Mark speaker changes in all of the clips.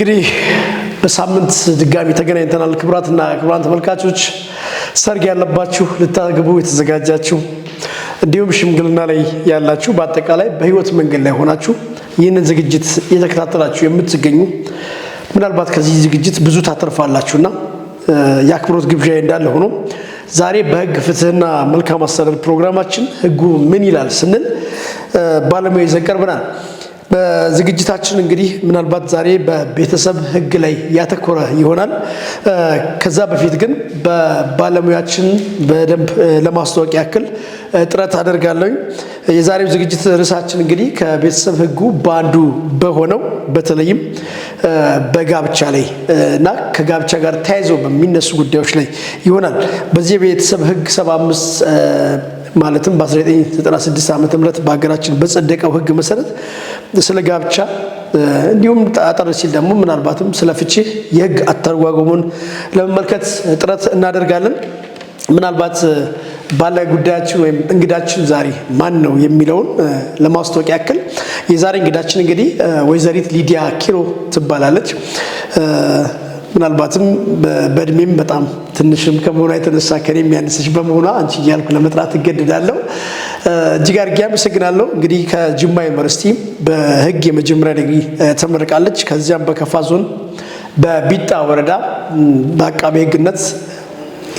Speaker 1: እንግዲህ በሳምንት ድጋሚ ተገናኝተናል። ክቡራትና ክቡራን ተመልካቾች፣ ሰርግ ያለባችሁ፣ ልታገቡ የተዘጋጃችሁ፣ እንዲሁም ሽምግልና ላይ ያላችሁ፣ በአጠቃላይ በሕይወት መንገድ ላይ ሆናችሁ ይህንን ዝግጅት እየተከታተላችሁ የምትገኙ ምናልባት ከዚህ ዝግጅት ብዙ ታተርፋላችሁና የአክብሮት ግብዣ እንዳለ ሆኖ ዛሬ በሕግ ፍትሕና መልካም አስተዳደር ፕሮግራማችን ሕጉ ምን ይላል ስንል ባለሙያ ይዘን ቀርበናል። በዝግጅታችን እንግዲህ ምናልባት ዛሬ በቤተሰብ ሕግ ላይ ያተኮረ ይሆናል። ከዛ በፊት ግን በባለሙያችን በደንብ ለማስተዋወቅ ያክል ጥረት አደርጋለሁ። የዛሬው ዝግጅት ርዕሳችን እንግዲህ ከቤተሰብ ሕጉ በአንዱ በሆነው በተለይም በጋብቻ ላይ እና ከጋብቻ ጋር ተያይዘው በሚነሱ ጉዳዮች ላይ ይሆናል። በዚህ የቤተሰብ ሕግ 75 ማለትም በ1996 ዓ.ም በሀገራችን በጸደቀው ሕግ መሰረት ስለ ጋብቻ እንዲሁም አጠር ሲል ደግሞ ምናልባትም ስለ ፍቺ የሕግ አተረጓጎሙን ለመመልከት ጥረት እናደርጋለን። ምናልባት ባለ ጉዳያችን ወይም እንግዳችን ዛሬ ማን ነው የሚለውን ለማስታወቅ ያክል የዛሬ እንግዳችን እንግዲህ ወይዘሪት ሊዲያ ኪሮ ትባላለች። ምናልባትም በእድሜም በጣም ትንሽም ከመሆኗ የተነሳ ከኔ የሚያነሰች በመሆኗ አንቺ እያልኩ ለመጥራት እገድዳለሁ። እጅግ አድርጌ አመሰግናለሁ። እንግዲህ ከጅማ ዩኒቨርሲቲ በሕግ የመጀመሪያ ዲግሪ ተመርቃለች። ከዚያም በከፋ ዞን በቢጣ ወረዳ በአቃቤ ሕግነት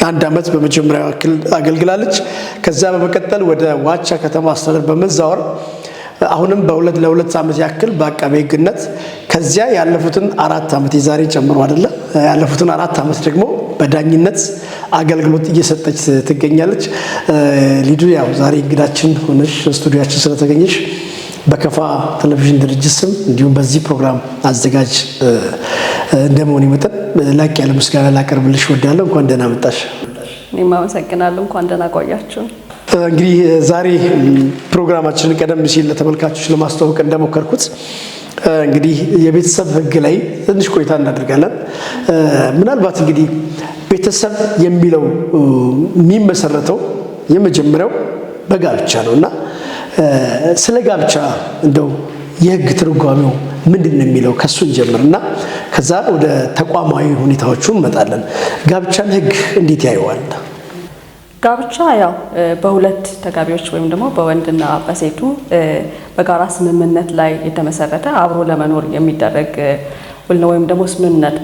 Speaker 1: ለአንድ ዓመት በመጀመሪያ ክልል አገልግላለች። ከዚያ በመቀጠል ወደ ዋቻ ከተማ አስተዳደር በመዛወር አሁንም ለሁለት ዓመት ያክል በአቃቤ ሕግነት፣ ከዚያ ያለፉትን 4 ዓመት የዛሬ ጨምሮ አይደለ፣ ያለፉትን 4 ዓመት ደግሞ በዳኝነት አገልግሎት እየሰጠች ትገኛለች። ሊዱ፣ ያው ዛሬ እንግዳችን ሆነሽ ስቱዲያችን ስለተገኘሽ በከፋ ቴሌቪዥን ድርጅት ስም እንዲሁም በዚህ ፕሮግራም አዘጋጅ እንደመሆኔ መጠን ላቅ ያለ ምስጋና ላቀርብልሽ እወዳለሁ። እንኳን ደህና መጣሽ።
Speaker 2: እኔም አመሰግናለሁ። እንኳን ደህና ቆያችሁ።
Speaker 1: እንግዲህ ዛሬ ፕሮግራማችንን ቀደም ሲል ለተመልካቾች ለማስተዋወቅ እንደሞከርኩት እንግዲህ የቤተሰብ ሕግ ላይ ትንሽ ቆይታ እናደርጋለን። ምናልባት እንግዲህ ቤተሰብ የሚለው የሚመሰረተው የመጀመሪያው በጋብቻ ነው እና ስለ ጋብቻ እንደው የሕግ ትርጓሜው ምንድን ነው የሚለው ከሱ እንጀምር እና ከዛ ወደ ተቋማዊ ሁኔታዎቹ እንመጣለን። ጋብቻን ሕግ እንዴት ያየዋል?
Speaker 2: ጋብቻ ያው በሁለት ተጋቢዎች ወይም ደግሞ በወንድና በሴቱ በጋራ ስምምነት ላይ የተመሰረተ አብሮ ለመኖር የሚደረግ ውል ነው፣ ወይም ደግሞ ስምምነት፣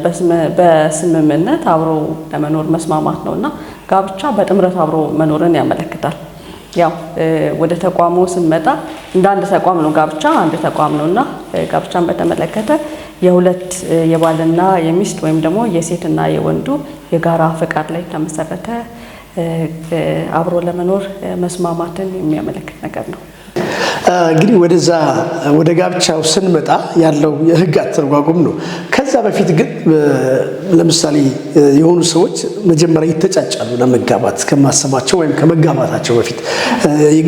Speaker 2: በስምምነት አብሮ ለመኖር መስማማት ነው እና ጋብቻ በጥምረት አብሮ መኖርን ያመለክታል። ያው ወደ ተቋሙ ስንመጣ እንደ አንድ ተቋም ነው፣ ጋብቻ አንድ ተቋም ነው እና ጋብቻን በተመለከተ የሁለት የባልና የሚስት ወይም ደግሞ የሴትና የወንዱ የጋራ ፈቃድ ላይ የተመሰረተ አብሮ ለመኖር መስማማትን የሚያመለክት ነገር ነው።
Speaker 1: እንግዲህ ወደዛ ወደ ጋብቻው ስንመጣ ያለው የሕግ አተረጓጎም ነው። ከዛ በፊት ግን ለምሳሌ የሆኑ ሰዎች መጀመሪያ ይተጫጫሉ ለመጋባት ከማሰባቸው ወይም ከመጋባታቸው በፊት።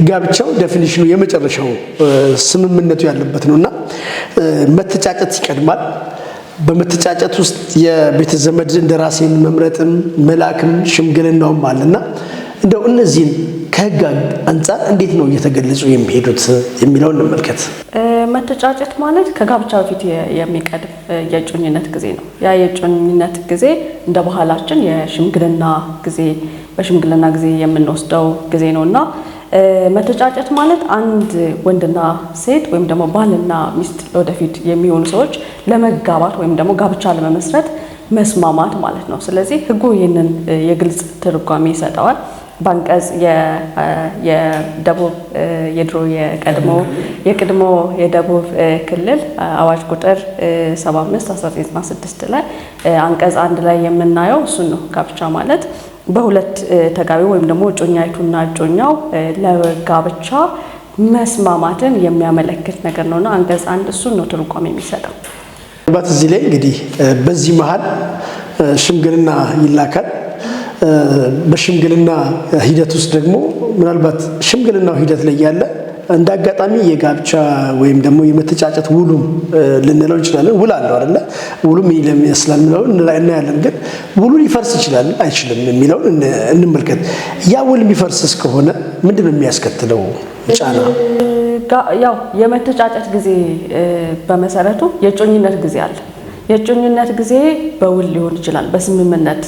Speaker 1: ጋብቻው definition ኑ የመጨረሻው ስምምነቱ ያለበት ነው እና መተጫጨት ይቀድማል። በመተጫጨት ውስጥ የቤተ ዘመድ እንደራሴን መምረጥም መላክም ሽምግልናውም አለና እንደው እነዚህን ከሕግ አንጻር እንዴት ነው እየተገለጹ የሚሄዱት የሚለውን እንመልከት።
Speaker 2: መተጫጨት ማለት ከጋብቻ በፊት የሚቀድም የእጮኝነት ጊዜ ነው። ያ የእጮኝነት ጊዜ እንደ ባህላችን የሽምግልና ጊዜ፣ በሽምግልና ጊዜ የምንወስደው ጊዜ ነው እና መተጫጨት ማለት አንድ ወንድና ሴት ወይም ደግሞ ባልና ሚስት ለወደፊት የሚሆኑ ሰዎች ለመጋባት ወይም ደግሞ ጋብቻ ለመመስረት መስማማት ማለት ነው። ስለዚህ ሕጉ ይህንን የግልጽ ትርጓሜ ይሰጠዋል። በአንቀጽ የደቡብ የድሮ የቀድሞ የቅድሞ የደቡብ ክልል አዋጅ ቁጥር 75 1996 ላይ አንቀጽ 1 ላይ የምናየው እሱን ነው። ጋብቻ ማለት በሁለት ተጋቢ ወይም ደግሞ እጮኛይቱና እጮኛው ለጋብቻ መስማማትን የሚያመለክት ነገር ነውና አንቀጽ 1 እሱን ነው ትርጓሜ የሚሰጠው።
Speaker 1: ምናልባት እዚህ ላይ እንግዲህ በዚህ መሀል ሽምግልና ይላካል። በሽምግልና ሂደት ውስጥ ደግሞ ምናልባት ሽምግልናው ሂደት ላይ ያለ እንደ አጋጣሚ የጋብቻ ወይም ደግሞ የመተጫጨት ውሉም ልንለው እንችላለን። ውል አለው አይደለ? ውሉ ምን ይመስላል የሚለውን እናያለን። ግን ውሉ ሊፈርስ ይችላል አይችልም የሚለውን እንመልከት። ያ ውል የሚፈርስ እስከሆነ ምንድን ነው የሚያስከትለው ጫና?
Speaker 2: ያው የመተጫጨት ጊዜ በመሰረቱ የእጮኝነት ጊዜ አለ። የእጮኝነት ጊዜ በውል ሊሆን ይችላል፣ በስምምነት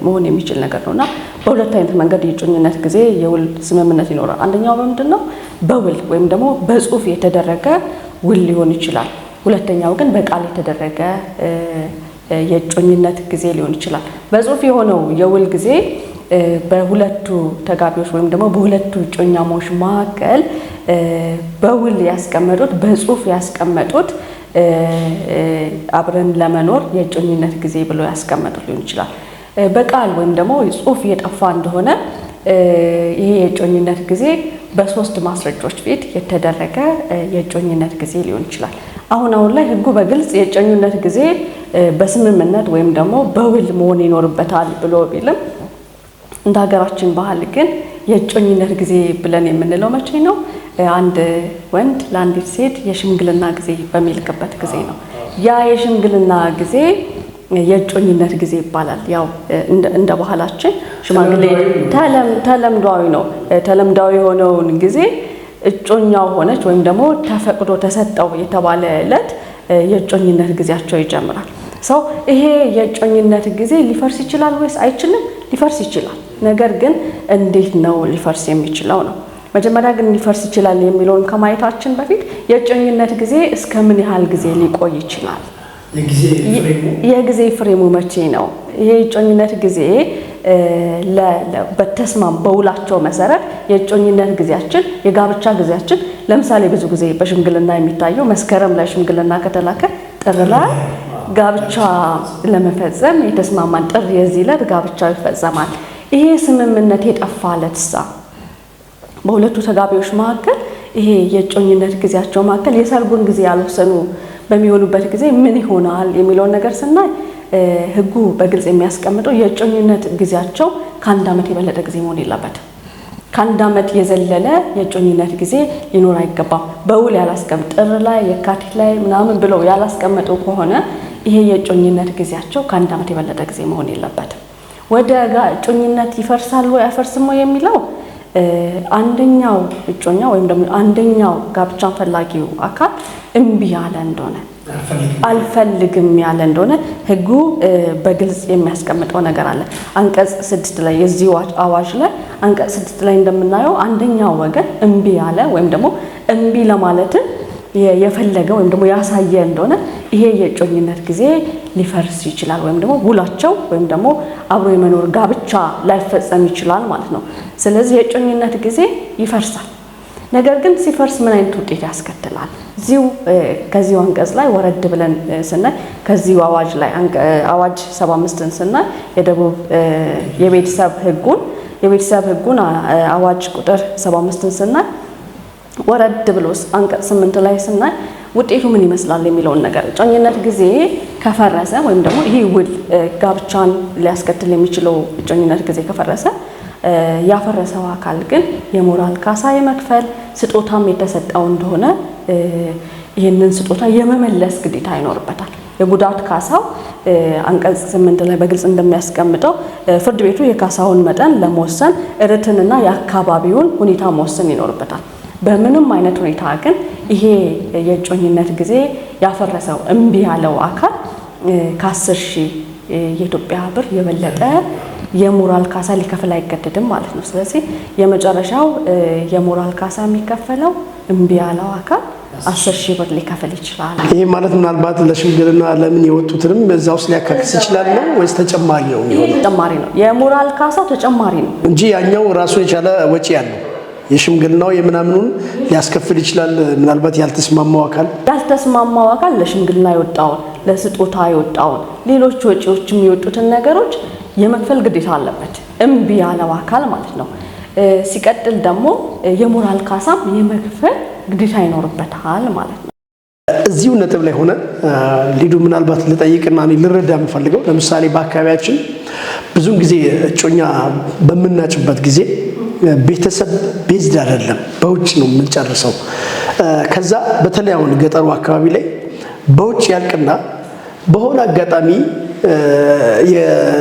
Speaker 2: መሆን የሚችል ነገር ነው እና በሁለት አይነት መንገድ የእጮኝነት ጊዜ የውል ስምምነት ይኖራል። አንደኛው በምንድን ነው? በውል ወይም ደግሞ በጽሁፍ የተደረገ ውል ሊሆን ይችላል። ሁለተኛው ግን በቃል የተደረገ የእጮኝነት ጊዜ ሊሆን ይችላል። በጽሁፍ የሆነው የውል ጊዜ በሁለቱ ተጋቢዎች ወይም ደግሞ በሁለቱ እጮኛሞች መካከል በውል ያስቀመጡት፣ በጽሁፍ ያስቀመጡት፣ አብረን ለመኖር የእጮኝነት ጊዜ ብሎ ያስቀመጡት ሊሆን ይችላል። በቃል ወይም ደግሞ ጽሁፍ የጠፋ እንደሆነ ይሄ የእጮኝነት ጊዜ በሶስት ማስረጃዎች ፊት የተደረገ የእጮኝነት ጊዜ ሊሆን ይችላል። አሁን አሁን ላይ ሕጉ በግልጽ የእጮኝነት ጊዜ በስምምነት ወይም ደግሞ በውል መሆን ይኖርበታል ብሎ ቢልም፣ እንደ ሀገራችን ባህል ግን የእጮኝነት ጊዜ ብለን የምንለው መቼ ነው? አንድ ወንድ ለአንዲት ሴት የሽምግልና ጊዜ በሚልክበት ጊዜ ነው። ያ የሽምግልና ጊዜ የእጮኝነት ጊዜ ይባላል። ያው እንደ ባህላችን ሽማግሌ ተለምዷዊ ነው። ተለምዷዊ የሆነውን ጊዜ እጮኛው ሆነች ወይም ደግሞ ተፈቅዶ ተሰጠው የተባለ ዕለት የእጮኝነት ጊዜያቸው ይጀምራል። So ይሄ የእጮኝነት ጊዜ ሊፈርስ ይችላል ወይስ አይችልም? ሊፈርስ ይችላል። ነገር ግን እንዴት ነው ሊፈርስ የሚችለው ነው። መጀመሪያ ግን ሊፈርስ ይችላል የሚለውን ከማየታችን በፊት የእጮኝነት ጊዜ እስከ ምን ያህል ጊዜ ሊቆይ ይችላል? የጊዜ frame ኡ መቼ ነው? ይሄ የእጮኝነት ጊዜ በተስማም በውላቸው መሰረት የእጮኝነት ጊዜያችን፣ የጋብቻ ጊዜያችን፣ ለምሳሌ ብዙ ጊዜ በሽምግልና የሚታየው መስከረም ላይ ሽምግልና ከተላከ ጥር ላይ ጋብቻ ለመፈጸም የተስማማን፣ ጥር የዚህ ዕለት ጋብቻው ይፈጸማል። ይሄ ስምምነት የጠፋ ዕለት በሁለቱ ተጋቢዎች መካከል ይሄ የእጮኝነት ጊዜያቸው መካከል የሰርጉን ጊዜ ያልወሰኑ በሚሆኑበት ጊዜ ምን ይሆናል የሚለውን ነገር ስናይ፣ ሕጉ በግልጽ የሚያስቀምጠው የእጮኝነት ጊዜያቸው ከ1 ዓመት የበለጠ ጊዜ መሆን የለበትም። ከ1 ዓመት የዘለለ የእጮኝነት ጊዜ ሊኖር አይገባም። በውል ያላስቀምጥ፣ ጥር ላይ፣ የካቲት ላይ ምናምን ብለው ያላስቀመጡ ከሆነ ይሄ የእጮኝነት ጊዜያቸው ከ1 ዓመት የበለጠ ጊዜ መሆን የለበትም። ወደ እጮኝነት ይፈርሳል ወይ አይፈርስም ወይ የሚለው፣ አንደኛው እጮኛ ወይም ደግሞ አንደኛው ጋብቻን ፈላጊው አካል እምቢ ያለ እንደሆነ፣ አልፈልግም ያለ እንደሆነ ሕጉ በግልጽ የሚያስቀምጠው ነገር አለ። አንቀጽ 6 ላይ፣ የዚሁ አዋጅ ላይ አንቀጽ 6 ላይ እንደምናየው አንደኛው ወገን እምቢ ያለ ወይም ደግሞ እምቢ ለማለትም የፈለገ ወይም ደግሞ ያሳየ እንደሆነ ይሄ የእጮኝነት ጊዜ ሊፈርስ ይችላል፣ ወይም ደግሞ ውላቸው ወይም ደግሞ አብሮ የመኖር ጋብቻ ላይፈጸም ይችላል ማለት ነው። ስለዚህ የእጮኝነት ጊዜ ይፈርሳል። ነገር ግን ሲፈርስ ምን አይነት ውጤት ያስከትላል? እዚሁ ከዚሁ አንቀጽ ላይ ወረድ ብለን ስናይ፣ ከዚሁ አዋጅ ላይ አዋጅ 75ን ስናይ፣ የደቡብ የቤተሰብ ሕጉን አዋጅ ቁጥር 75ን ስናይ፣ ወረድ ብሎ አንቀጽ 8 ላይ ስናይ ውጤቱ ምን ይመስላል የሚለውን ነገር፣ እጮኝነት ጊዜ ከፈረሰ ወይም ደግሞ ይሄ ውል ጋብቻን ሊያስከትል የሚችለው እጮኝነት ጊዜ ከፈረሰ፣ ያፈረሰው አካል ግን የሞራል ካሳ የመክፈል፣ ስጦታም የተሰጠው እንደሆነ ይህንን ስጦታ የመመለስ ግዴታ ይኖርበታል። የጉዳት ካሳው አንቀጽ 8 ላይ በግልጽ እንደሚያስቀምጠው ፍርድ ቤቱ የካሳውን መጠን ለመወሰን ርትዕንና የአካባቢውን ሁኔታ መወሰን ይኖርበታል። በምንም አይነት ሁኔታ ግን ይሄ የእጮኝነት ጊዜ ያፈረሰው፣ እምቢ ያለው አካል ከ10,000 የኢትዮጵያ ብር የበለጠ የሞራል ካሳ ሊከፍል አይገደድም ማለት ነው። ስለዚህ የመጨረሻው የሞራል ካሳ የሚከፈለው እምቢ ያለው አካል 10,000 ብር ሊከፍል ይችላል።
Speaker 1: ይህ ማለት ምናልባት ለሽምግልና ለምን የወጡትንም እዛ ውስጥ ሊያካክስ ይችላል ነው ወይስ ተጨማሪ ነው የሚሆነው?
Speaker 2: ተጨማሪ ነው። የሞራል ካሳው ተጨማሪ ነው።
Speaker 1: እንጂ ያኛው ራሱን የቻለ ወጪ ያለው የሽምግልናው የምናምኑን ሊያስከፍል ይችላል። ምናልባት ያልተስማማው አካል
Speaker 2: ያልተስማማው አካል ለሽምግልና የወጣውን፣ ለስጦታ የወጣውን፣ ሌሎች ወጪዎች የሚወጡትን ነገሮች የመክፈል ግዴታ አለበት፣ እምቢ ያለው አካል ማለት ነው። ሲቀጥል ደግሞ የሞራል ካሳም የመክፈል ግዴታ ይኖርበታል ማለት ነው።
Speaker 1: እዚሁ ነጥብ ላይ ሆነ ሊዱ፣ ምናልባት ልጠይቅና እኔ ልረዳ የምፈልገው፣ ለምሳሌ በአካባቢያችን ብዙውን ጊዜ እጮኛ በምናጭበት ጊዜ ቤተሰብ based አይደለም፣ በውጭ ነው የምንጨርሰው። ከዛ በተለይ አሁን ገጠሩ አካባቢ ላይ በውጭ ያልቅና በሆነ አጋጣሚ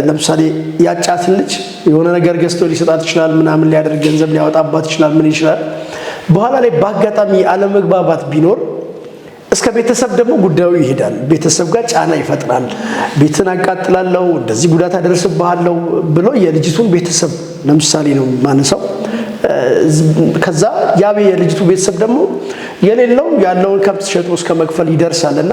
Speaker 1: ለምሳሌ ያጫትን ልጅ የሆነ ነገር ገዝቶ ሊሰጣት ይችላል፣ ምናምን ሊያደርግ፣ ገንዘብ ሊያወጣባት ይችላል፣ ምን ይችላል። በኋላ ላይ በአጋጣሚ አለመግባባት ቢኖር እስከ ቤተሰብ ደግሞ ጉዳዩ ይሄዳል። ቤተሰብ ጋር ጫና ይፈጥራል። ቤትን አቃጥላለሁ፣ እንደዚህ ጉዳት አደርስብሃለሁ ብሎ የልጅቱን ቤተሰብ ለምሳሌ ነው ማነሳው። ከዛ ያ የልጅቱ ቤተሰብ ደግሞ የሌለው ያለውን ከብት ሸጦ እስከ መክፈል ይደርሳልና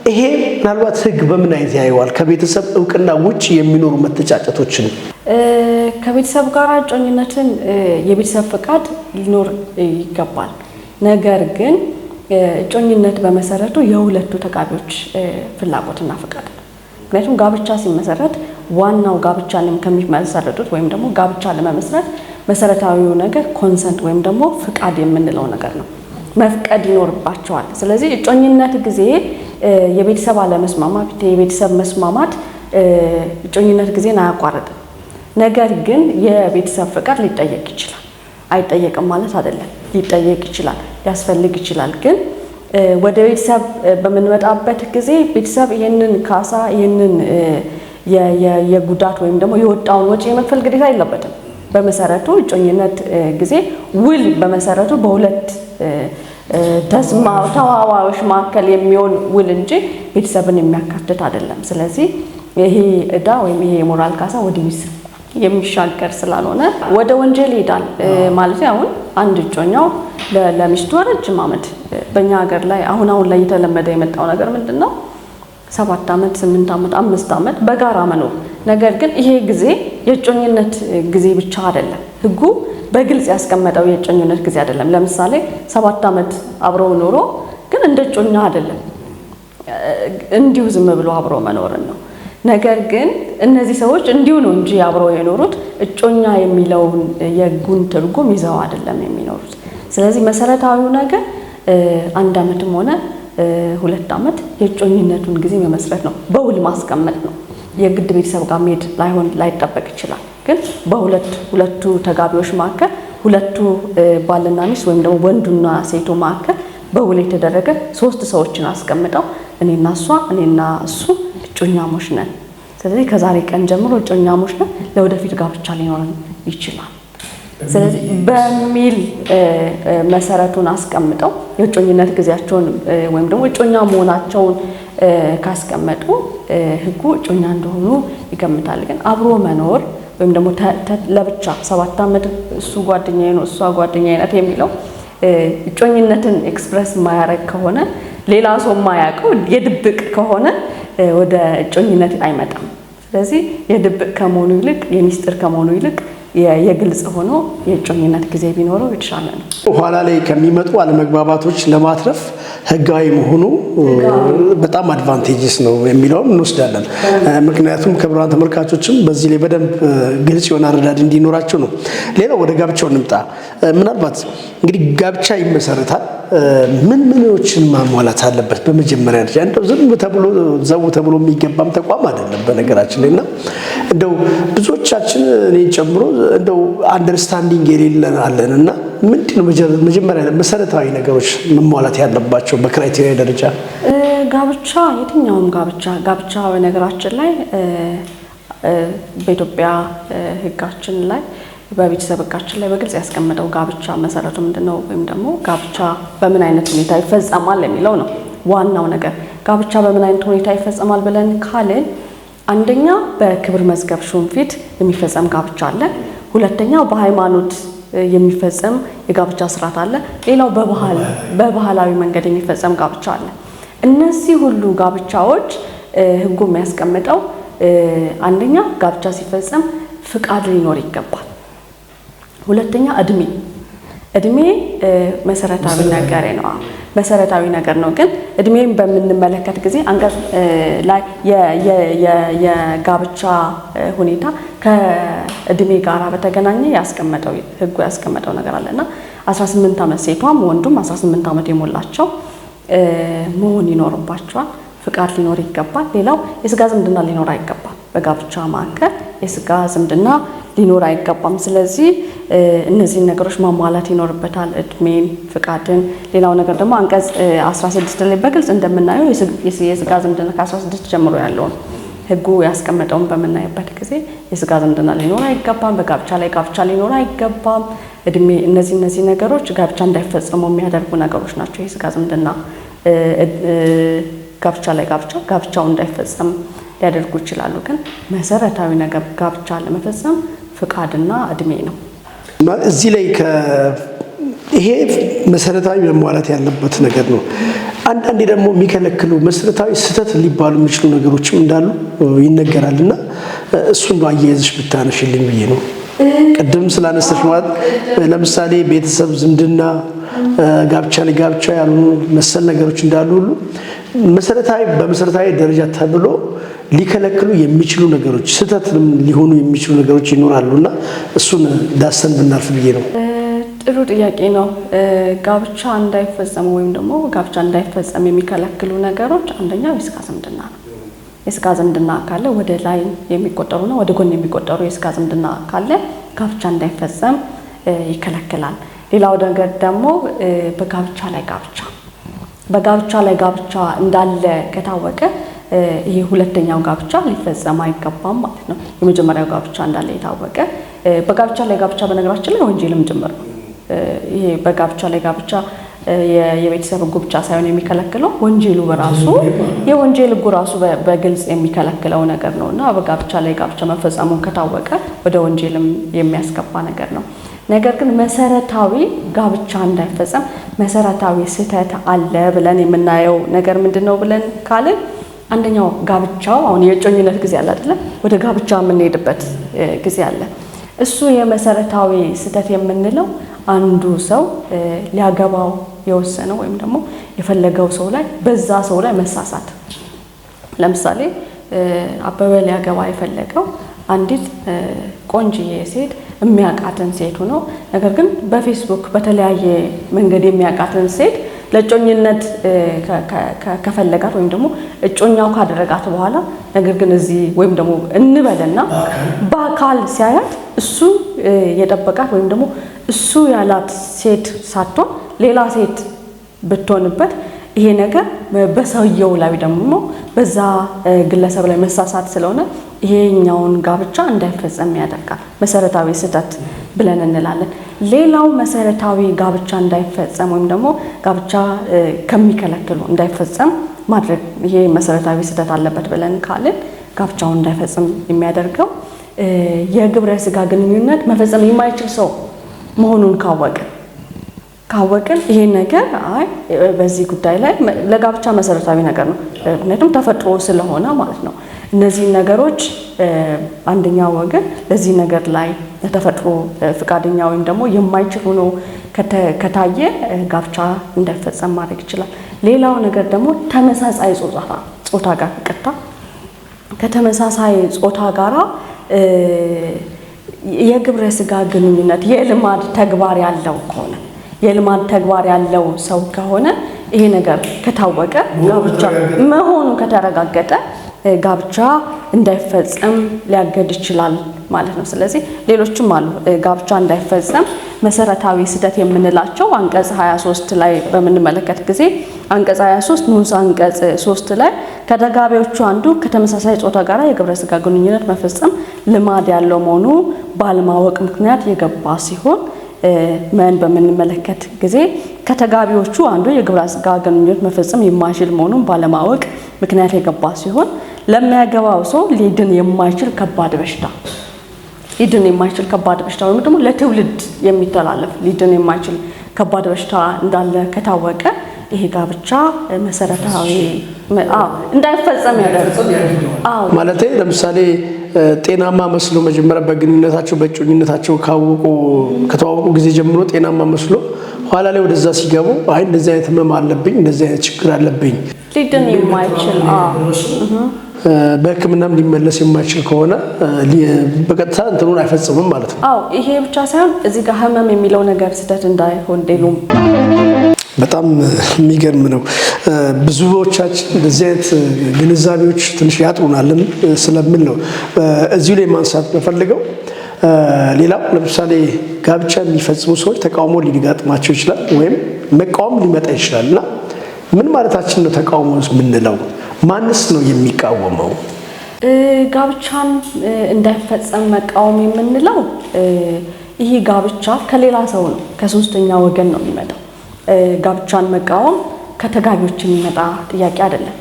Speaker 1: ይሄ ምናልባት ሕግ በምን አይነት ያየዋል? ከቤተሰብ እውቅና ውጭ የሚኖሩ መተጫጨቶችን።
Speaker 2: ከቤተሰብ ጋር እጮኝነትን የቤተሰብ ፈቃድ ሊኖር ይገባል። ነገር ግን እጮኝነት በመሰረቱ የሁለቱ ተጋቢዎች ፍላጎትና ፈቃድ ነው። ምክንያቱም ጋብቻ ሲመሰረት ዋናው ጋብቻንም ከሚመሰረቱት ወይም ደግሞ ጋብቻ ለመመስረት መሰረታዊው ነገር consent ወይም ደግሞ ፍቃድ የምንለው ነገር ነው። መፍቀድ ይኖርባቸዋል። ስለዚህ እጮኝነት ጊዜ የቤተሰብ አለመስማማት፣ የቤተሰብ መስማማት እጮኝነት ጊዜን አያቋርጥም። ነገር ግን የቤተሰብ ፍቃድ ሊጠየቅ ይችላል። አይጠየቅም ማለት አይደለም። ሊጠየቅ ይችላል፣ ሊያስፈልግ ይችላል። ግን ወደ ቤተሰብ በምንመጣበት ጊዜ ቤተሰብ ይህንን ካሳ፣ ይህንን የጉዳት ወይም ደግሞ የወጣውን ወጪ የመክፈል ግዴታ የለበትም። በመሰረቱ እጮኝነት ጊዜ ውል በመሰረቱ በሁለት ተዋዋዮች መካከል የሚሆን ውል እንጂ ቤተሰብን የሚያካትት አይደለም። ስለዚህ ይሄ ዕዳ ወይም ይሄ የሞራል ካሳ ወደ ቤተሰብ የሚሻገር ስላልሆነ ወደ ወንጀል ይሄዳል ማለት። አሁን አንድ እጮኛው ለሚስቱ ረጅም ዓመት፣ በእኛ ሀገር ላይ አሁን አሁን ላይ እየተለመደ የመጣው ነገር ምንድን ነው? 7 ዓመት፣ 8 ዓመት፣ 5 ዓመት በጋራ መኖር። ነገር ግን ይሄ ጊዜ የእጮኝነት ጊዜ ብቻ አይደለም። ሕጉ በግልጽ ያስቀመጠው የእጮኝነት ጊዜ አይደለም። ለምሳሌ 7 ዓመት አብረው ኖሮ ግን እንደ እጮኛ አይደለም፣ እንዲሁ ዝም ብሎ አብሮ መኖርን ነው። ነገር ግን እነዚህ ሰዎች እንዲሁ ነው እንጂ አብረው የኖሩት እጮኛ የሚለውን የሕጉን ትርጉም ይዘው አይደለም የሚኖሩት። ስለዚህ መሰረታዊው ነገር 1 ዓመትም ሆነ 2 ዓመት የእጮኝነቱን ጊዜ መመስረት ነው፣ በውል ማስቀመጥ ነው። የግድ ቤተሰብ ጋር መሄድ ላይሆን ላይጠበቅ ይችላል። ግን በሁለት ሁለቱ ተጋቢዎች መካከል፣ ሁለቱ ባልና ሚስት ወይም ደግሞ ወንዱና ሴቱ መካከል በውል የተደረገ፣ ሶስት ሰዎችን አስቀምጠው እኔና እሷ፣ እኔና እሱ እጮኛሞች ነን። ስለዚህ ከዛሬ ቀን ጀምሮ እጮኛሞች ነን፣ ለወደፊት ጋብቻ ሊኖረን ይችላል። ስለዚህ በሚል መሰረቱን አስቀምጠው የእጮኝነት ጊዜያቸውን ወይም ደግሞ እጮኛ መሆናቸውን ካስቀመጡ ሕጉ እጮኛ እንደሆኑ ይገምታል። ግን አብሮ መኖር ወይም ደግሞ ለብቻ 7 ዓመት እሱ ጓደኛዬ ነው፣ እሷ ጓደኛዬ ናት የሚለው እጮኝነትን express የማያደርግ ከሆነ፣ ሌላ ሰው የማያውቀው የድብቅ ከሆነ ወደ እጮኝነት አይመጣም። ስለዚህ የድብቅ ከመሆኑ ይልቅ፣ የሚስጥር ከመሆኑ ይልቅ የግልጽ ሆኖ የእጮኝነት ጊዜ ቢኖረው የተሻለ ነው።
Speaker 1: ኋላ ላይ ከሚመጡ አለመግባባቶች ለማትረፍ ህጋዊ መሆኑ በጣም advantageous ነው የሚለውን እንወስዳለን። ምክንያቱም ክቡራን ተመልካቾችም በዚህ ላይ በደንብ ግልጽ የሆነ አረዳድ እንዲኖራቸው ነው። ሌላው ወደ ጋብቻው እንምጣ። ምናልባት እንግዲህ ጋብቻ ይመሰረታል። ምን ምኖችን ማሟላት አለበት? በመጀመሪያ ደረጃ እንደው ዝም ተብሎ ዘው ተብሎ የሚገባም ተቋም አይደለም በነገራችን ላይ። እና እንደው ብዙዎቻችን እኔን ጨምሮ እንደው understanding የሌለን አለን። እና ምንድን ነው መጀመሪያ መሰረታዊ ነገሮች መሟላት ያለባቸው በ criteria ደረጃ?
Speaker 2: ጋብቻ፣ የትኛውም ጋብቻ በነገራችን ላይ በኢትዮጵያ ሕጋችን ላይ፣ በቤተሰብ ሕጋችን ላይ በግልጽ ያስቀመጠው ጋብቻ መሰረቱ ምንድን ነው ወይም ደግሞ ጋብቻ በምን አይነት ሁኔታ ይፈጸማል የሚለው ነው ዋናው ነገር። ጋብቻ በምን አይነት ሁኔታ ይፈጸማል ብለን ካልን አንደኛ በክብር መዝገብ ሹም ፊት የሚፈጸም ጋብቻ አለ። ሁለተኛው በሃይማኖት የሚፈጸም የጋብቻ ስርዓት አለ። ሌላው በባህላዊ መንገድ የሚፈጸም ጋብቻ አለ። እነዚህ ሁሉ ጋብቻዎች ህጉ የሚያስቀምጠው አንደኛ ጋብቻ ሲፈጸም ፍቃድ ሊኖር ይገባል። ሁለተኛ እድሜ መሰረታዊ ነገር ነው። መሰረታዊ ነገር ነው። ግን እድሜን በምንመለከት ጊዜ አንቀጽ ላይ የጋብቻ ሁኔታ ከእድሜ ጋር በተገናኘ ያስቀመጠው ህጉ ያስቀመጠው ነገር አለ። እና 18 ዓመት፣ ሴቷም ወንዱም 18 ዓመት የሞላቸው መሆን ይኖርባቸዋል። ፍቃድ ሊኖር ይገባል። ሌላው የስጋ ዝምድና ሊኖር አይገባም። በጋብቻ መካከል የስጋ ዝምድና ሊኖር አይገባም። ስለዚህ እነዚህን ነገሮች ማሟላት ይኖርበታል። እድሜን፣ ፍቃድን። ሌላው ነገር ደግሞ አንቀጽ 16 ላይ በግልጽ እንደምናየው የስጋ ዝምድና ከ16 ጀምሮ ያለውን ህጉ ያስቀመጠውን በምናይበት ጊዜ የስጋ ዝምድና ሊኖር አይገባም። በጋብቻ ላይ ጋብቻ ሊኖር አይገባም። እድሜ፣ እነዚህ ነገሮች ጋብቻ እንዳይፈጸሙ የሚያደርጉ ነገሮች ናቸው። የስጋ ዝምድና ጋብቻ ላይ ጋብቻው እንዳይፈጸም ሊያደርጉ ይችላሉ። ግን መሰረታዊ ነገር ጋብቻ ለመፈጸም ፍቃድና እድሜ ነው።
Speaker 1: እዚህ ላይ ይሄ መሰረታዊ መሟላት ያለበት ነገር ነው። አንዳንዴ ደግሞ የሚከለክሉ መሰረታዊ ስህተት ሊባሉ የሚችሉ ነገሮችም እንዳሉ ይነገራል እና እሱን አያይዘሽ ብታነሽልኝ ብዬ ነው። ቅድም ስላነሳሽ ማለት ለምሳሌ ቤተሰብ፣ ዝምድና፣ ጋብቻ ላይ ጋብቻ ያልሆኑ መሰል ነገሮች እንዳሉ ሁሉ መሰረታዊ በመሰረታዊ ደረጃ ተብሎ ሊከለክሉ የሚችሉ ነገሮች ስህተት ሊሆኑ የሚችሉ ነገሮች ይኖራሉ እና እሱን ዳሰን ብናልፍ ብዬ ነው።
Speaker 2: ጥሩ ጥያቄ ነው። ጋብቻ እንዳይፈጸም ወይም ደግሞ ጋብቻ እንዳይፈጸም የሚከለክሉ ነገሮች አንደኛው የስጋ ዝምድና ነው። የስጋ ዝምድና ካለ ወደ ላይ የሚቆጠሩና ወደ ጎን የሚቆጠሩ የስጋ ዝምድና ካለ ጋብቻ እንዳይፈጸም ይከለክላል። ሌላው ነገር ደግሞ በጋብቻ ላይ ጋብቻ በጋብቻ ላይ ጋብቻ እንዳለ ከታወቀ ይሄ ሁለተኛው ጋብቻ ሊፈጸም አይገባም ማለት ነው። የመጀመሪያው ጋብቻ እንዳለ የታወቀ በጋብቻ ላይ ጋብቻ በነገራችን ላይ ወንጀልም ጭምር ነው። ይሄ በጋብቻ ላይ ጋብቻ የቤተሰብ ሕጉ ብቻ ሳይሆን የሚከለክለው ወንጀሉ በራሱ የወንጀል ሕጉ ራሱ በግልጽ የሚከለክለው ነገር ነው እና በጋብቻ ላይ ጋብቻ መፈጸሙን ከታወቀ ወደ ወንጀልም የሚያስገባ ነገር ነው። ነገር ግን መሰረታዊ ጋብቻ እንዳይፈጸም መሰረታዊ ስህተት አለ ብለን የምናየው ነገር ምንድን ነው ብለን ካልን አንደኛው ጋብቻው አሁን የእጮኝነት ጊዜ አለ አይደለ? ወደ ጋብቻ የምንሄድበት ጊዜ አለ። እሱ የመሰረታዊ ስህተት የምንለው አንዱ ሰው ሊያገባው የወሰነው ወይም ደግሞ የፈለገው ሰው ላይ በዛ ሰው ላይ መሳሳት። ለምሳሌ አበበ ሊያገባ የፈለገው አንዲት ቆንጅዬ ሴት የሚያውቃትን ሴት ሆኖ ነገር ግን በፌስቡክ በተለያየ መንገድ የሚያውቃትን ሴት ለእጮኝነት ከፈለጋት ወይም ደግሞ እጮኛው ካደረጋት በኋላ ነገር ግን እዚህ ወይም ደግሞ እንበልና በአካል ሲያያት እሱ የጠበቃት ወይም ደግሞ እሱ ያላት ሴት ሳትሆን ሌላ ሴት ብትሆንበት ይሄ ነገር በሰውየው ላይ ደግሞ በዛ ግለሰብ ላይ መሳሳት ስለሆነ ይሄኛውን ጋብቻ እንዳይፈጸም ያደርጋል። መሰረታዊ ስህተት ብለን እንላለን። ሌላው መሰረታዊ ጋብቻ እንዳይፈጸም ወይም ደግሞ ጋብቻ ከሚከለክሉ እንዳይፈጸም ማድረግ ይሄ መሰረታዊ ስህተት አለበት ብለን ካልን ጋብቻውን እንዳይፈጽም የሚያደርገው የግብረ ስጋ ግንኙነት መፈጸም የማይችል ሰው መሆኑን ካወቅን ይሄ ነገር አይ በዚህ ጉዳይ ላይ ለጋብቻ መሰረታዊ ነገር ነው፣ ምክንያቱም ተፈጥሮ ስለሆነ ማለት ነው። እነዚህ ነገሮች አንደኛው ወገን ለዚህ ነገር ላይ ለተፈጥሮ ፍቃደኛ ወይም ደግሞ የማይችል ሆኖ ከታየ ጋብቻ እንዳይፈጸም ማድረግ ይችላል። ሌላው ነገር ደግሞ ተመሳሳይ ጾታ ጋር ይቅርታ፣ ከተመሳሳይ ጾታ ጋራ የግብረ ስጋ ግንኙነት የልማድ ተግባር ያለው ከሆነ የልማድ ተግባር ያለው ሰው ከሆነ ይሄ ነገር ከታወቀ ጋብቻ መሆኑ ከተረጋገጠ ጋብቻ እንዳይፈጸም ሊያገድ ይችላል ማለት ነው። ስለዚህ ሌሎችም አሉ ጋብቻ እንዳይፈጸም መሰረታዊ ስህተት የምንላቸው አንቀጽ 23 ላይ በምንመለከት ጊዜ አንቀጽ 23 ንዑስ አንቀጽ 3 ላይ ከተጋቢዎቹ አንዱ ከተመሳሳይ ጾታ ጋር የግብረ ስጋ ግንኙነት መፈጸም ልማድ ያለው መሆኑ ባለማወቅ ምክንያት የገባ ሲሆን መን በምንመለከት ጊዜ ከተጋቢዎቹ አንዱ የግብረ ስጋ ግንኙነት መፈጸም የማይችል መሆኑን ባለማወቅ ምክንያት የገባ ሲሆን ለሚያገባው ሰው ሊድን የማይችል ከባድ በሽታ ሊድን የማይችል ከባድ በሽታ ወይም ደግሞ ለትውልድ የሚተላለፍ ሊድን የማይችል ከባድ በሽታ እንዳለ ከታወቀ ይሄ ጋብቻ መሰረታዊ እንዳይፈጸም ያደርጋል።
Speaker 1: ማለቴ ለምሳሌ ጤናማ መስሎ መጀመሪያ በግንኙነታቸው በእጮኝነታቸው ካወቁ ከተዋወቁ ጊዜ ጀምሮ ጤናማ መስሎ ኋላ ላይ ወደዛ ሲገቡ አይ እንደዚህ አይነት ህመም አለብኝ፣ እንደዚህ አይነት ችግር አለብኝ
Speaker 2: ሊድን የማይችል
Speaker 1: በሕክምናም ሊመለስ የማይችል ከሆነ በቀጥታ እንትኑን አይፈጽምም ማለት ነው።
Speaker 2: አዎ ይሄ ብቻ ሳይሆን እዚህ ጋር ህመም የሚለው ነገር ስህተት እንዳይሆን ሌሉም
Speaker 1: በጣም የሚገርም ነው። ብዙዎቻችን እንደዚህ አይነት ግንዛቤዎች ትንሽ ያጥሩናልም ስለምል ነው እዚሁ ላይ ማንሳት የምፈልገው። ሌላው ለምሳሌ ጋብቻ የሚፈጽሙ ሰዎች ተቃውሞ ሊገጥማቸው ይችላል፣ ወይም መቃወም ሊመጣ ይችላል እና ምን ማለታችን ነው ተቃውሞ የምንለው? ማንስ ነው የሚቃወመው?
Speaker 2: ጋብቻን እንዳይፈጸም መቃወም የምንለው ይህ ጋብቻ ከሌላ ሰው ነው፣ ከሶስተኛ ወገን ነው የሚመጣው። ጋብቻን መቃወም ከተጋቢዎች የሚመጣ ጥያቄ አይደለም።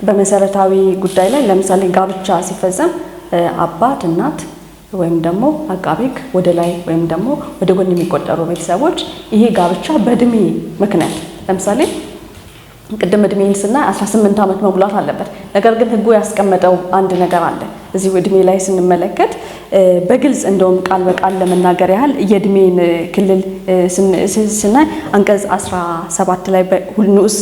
Speaker 2: በመሰረታዊ ጉዳይ ላይ ለምሳሌ ጋብቻ ሲፈጸም አባት፣ እናት ወይም ደግሞ አቃቤ ሕግ ወደ ላይ ወይም ደግሞ ወደ ጎን የሚቆጠሩ ቤተሰቦች ይሄ ጋብቻ በእድሜ ምክንያት ለምሳሌ ቅድም እድሜን ስናይ 18 ዓመት መሙላት አለበት። ነገር ግን ሕጉ ያስቀመጠው አንድ ነገር አለ። እዚሁ እድሜ ላይ ስንመለከት በግልጽ እንደውም ቃል በቃል ለመናገር ያህል የእድሜን ክልል ስናይ አንቀጽ 17 ላይ ንዑስ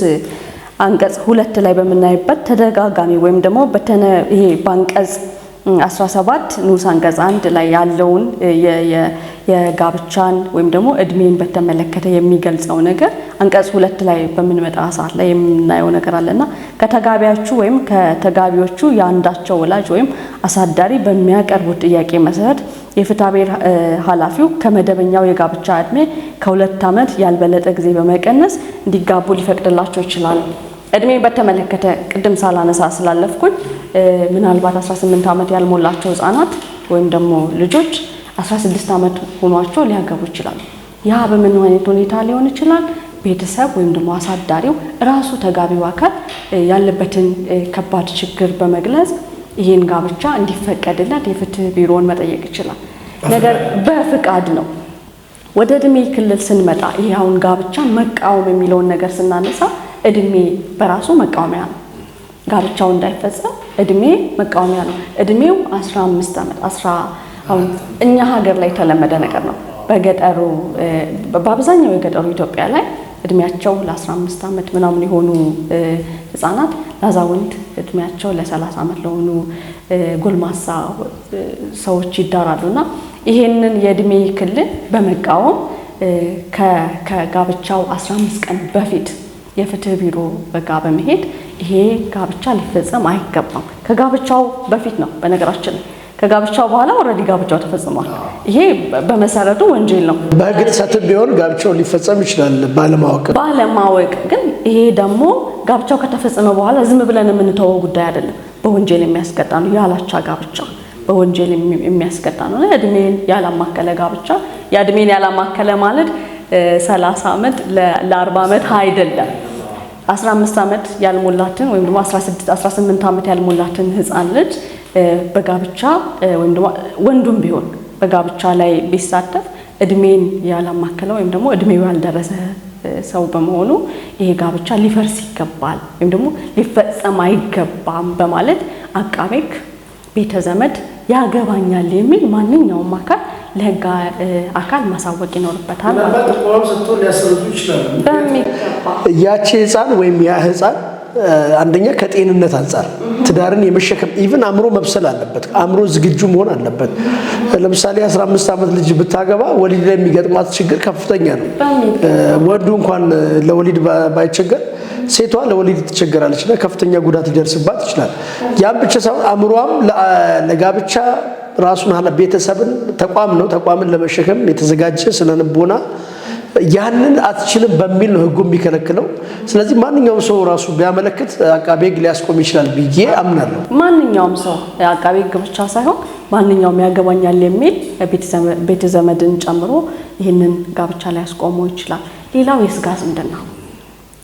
Speaker 2: አንቀጽ 2 ላይ በምናይበት ተደጋጋሚ ወይም ደግሞ ይሄ በአንቀጽ 17 ንዑስ አንቀጽ 1 ላይ ያለውን የጋብቻን ወይም ደግሞ እድሜን በተመለከተ የሚገልጸው ነገር አንቀጽ 2 ላይ በምንመጣ ሰዓት ላይ የምናየው ነገር አለና ከተጋቢያቹ ወይም ከተጋቢዎቹ የአንዳቸው ወላጅ ወይም አሳዳሪ በሚያቀርቡት ጥያቄ መሰረት የፍትሐ ብሔር ኃላፊው ከመደበኛው የጋብቻ እድሜ ከ2 ዓመት ያልበለጠ ጊዜ በመቀነስ እንዲጋቡ ሊፈቅድላቸው ይችላል። እድሜን በተመለከተ ቅድም ሳላነሳ ስላለፍኩኝ ምናልባት 18 ዓመት ያልሞላቸው ህጻናት ወይም ደግሞ ልጆች 16 ዓመት ሆኗቸው ሊያገቡ ይችላሉ። ያ በምን አይነት ሁኔታ ሊሆን ይችላል? ቤተሰብ ወይም ደግሞ አሳዳሪው ራሱ ተጋቢው አካል ያለበትን ከባድ ችግር በመግለጽ ይህን ጋብቻ እንዲፈቀድለት የፍትህ ቢሮውን መጠየቅ ይችላል። ነገር በፍቃድ ነው። ወደ እድሜ ክልል ስንመጣ ይሄ አሁን ጋብቻ መቃወም የሚለውን ነገር ስናነሳ እድሜ በራሱ መቃወሚያ ነው። ጋብቻው እንዳይፈጸም እድሜ መቃወሚያ ነው። እድሜው 15 ዓመት አሁን እኛ ሀገር ላይ የተለመደ ነገር ነው። በገጠሩ በአብዛኛው የገጠሩ ኢትዮጵያ ላይ እድሜያቸው ለ15 ዓመት ምናምን የሆኑ ህጻናት ለአዛውንት እድሜያቸው ለ30 ዓመት ለሆኑ ጎልማሳ ሰዎች ይዳራሉና ይሄንን የእድሜ ክልል በመቃወም ከጋብቻው 15 ቀን በፊት የፍትህ ቢሮ በጋ በመሄድ ይሄ ጋብቻ ሊፈጸም አይገባም። ከጋብቻው በፊት ነው በነገራችን ላይ፣ ከጋብቻው በኋላ already ጋብቻው ተፈጽሟል። ይሄ በመሰረቱ ወንጀል ነው።
Speaker 1: በህግ ጥሰትም ቢሆን ጋብቻው ሊፈጸም ይችላል ባለማወቅ።
Speaker 2: ባለማወቅ ግን ይሄ ደግሞ ጋብቻው ከተፈጸመ በኋላ ዝም ብለን የምንተወው ጉዳይ አይደለም። በወንጀል የሚያስቀጣ ነው። ያላቻ ጋብቻ በወንጀል የሚያስቀጣ ነው። እድሜን ያላማከለ ጋብቻ፣ እድሜን ያላማከለ ማለት 30 ዓመት ለ40 ዓመት አይደለም። 15 ዓመት ያልሞላትን ወይም ደግሞ 16 18 ዓመት ያልሞላትን ህፃን ልጅ በጋብቻ ወይም ደግሞ ወንዱም ቢሆን በጋብቻ ላይ ቢሳተፍ እድሜን ያላማከለ ወይም ደግሞ እድሜው ያልደረሰ ሰው በመሆኑ ይሄ ጋብቻ ሊፈርስ ይገባል ወይም ደግሞ ሊፈጸም አይገባም በማለት አቃቤ ሕግ፣ ቤተ ዘመድ ያገባኛል የሚል ማንኛውም አካል ለህግ አካል ማሳወቅ ይኖርበታል። በሚገባ
Speaker 1: ያቺ ህፃን ወይም ያ ህፃን አንደኛ ከጤንነት አንጻር ትዳርን የመሸከም even አእምሮ መብሰል አለበት። አእምሮ ዝግጁ መሆን አለበት። ለምሳሌ 15 ዓመት ልጅ ብታገባ ወሊድ ላይ የሚገጥማት ችግር ከፍተኛ ነው። ወንዱ እንኳን ለወሊድ ባይቸገር ሴቷ ለወሊድ ትቸገራለች እና ከፍተኛ ጉዳት ሊደርስባት ይችላል። ያም ብቻ ሳይሆን አእምሯም ለጋብቻ ራሱን ቤተሰብን ተቋም ነው። ተቋምን ለመሸከም የተዘጋጀ ስነልቦና ያንን አትችልም በሚል ነው ህጉ የሚከለክለው። ስለዚህ ማንኛውም ሰው ራሱ ቢያመለክት አቃቤ ሕግ ሊያስቆም ይችላል ብዬ አምናለሁ።
Speaker 2: ማንኛውም ሰው አቃቤ ሕግ ብቻ ሳይሆን ማንኛውም ያገባኛል የሚል ቤተ ዘመድን ጨምሮ ይህንን ጋብቻ ሊያስቆሙ ይችላል። ሌላው የስጋ ዝምድና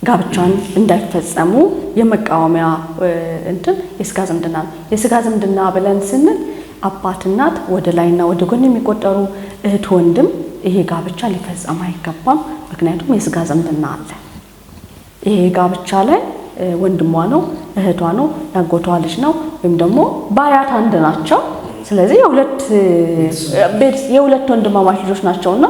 Speaker 2: ጋብቻን እንዳይፈጸሙ የመቃወሚያ እንትን የስጋ ዝምድና ነው። የስጋ ዝምድና ብለን ስንል አባት፣ እናት፣ ወደ ላይና ወደ ጎን የሚቆጠሩ እህት፣ ወንድም ይሄ ጋብቻ ሊፈጸም አይገባም። ምክንያቱም የስጋ ዝምድና አለ። ይሄ ጋብቻ ላይ ወንድሟ ነው፣ እህቷ ነው፣ ያጎቷ ልጅ ነው ወይም ደግሞ በአያት አንድ ናቸው። ስለዚህ የሁለት ወንድማማች ልጆች ናቸውና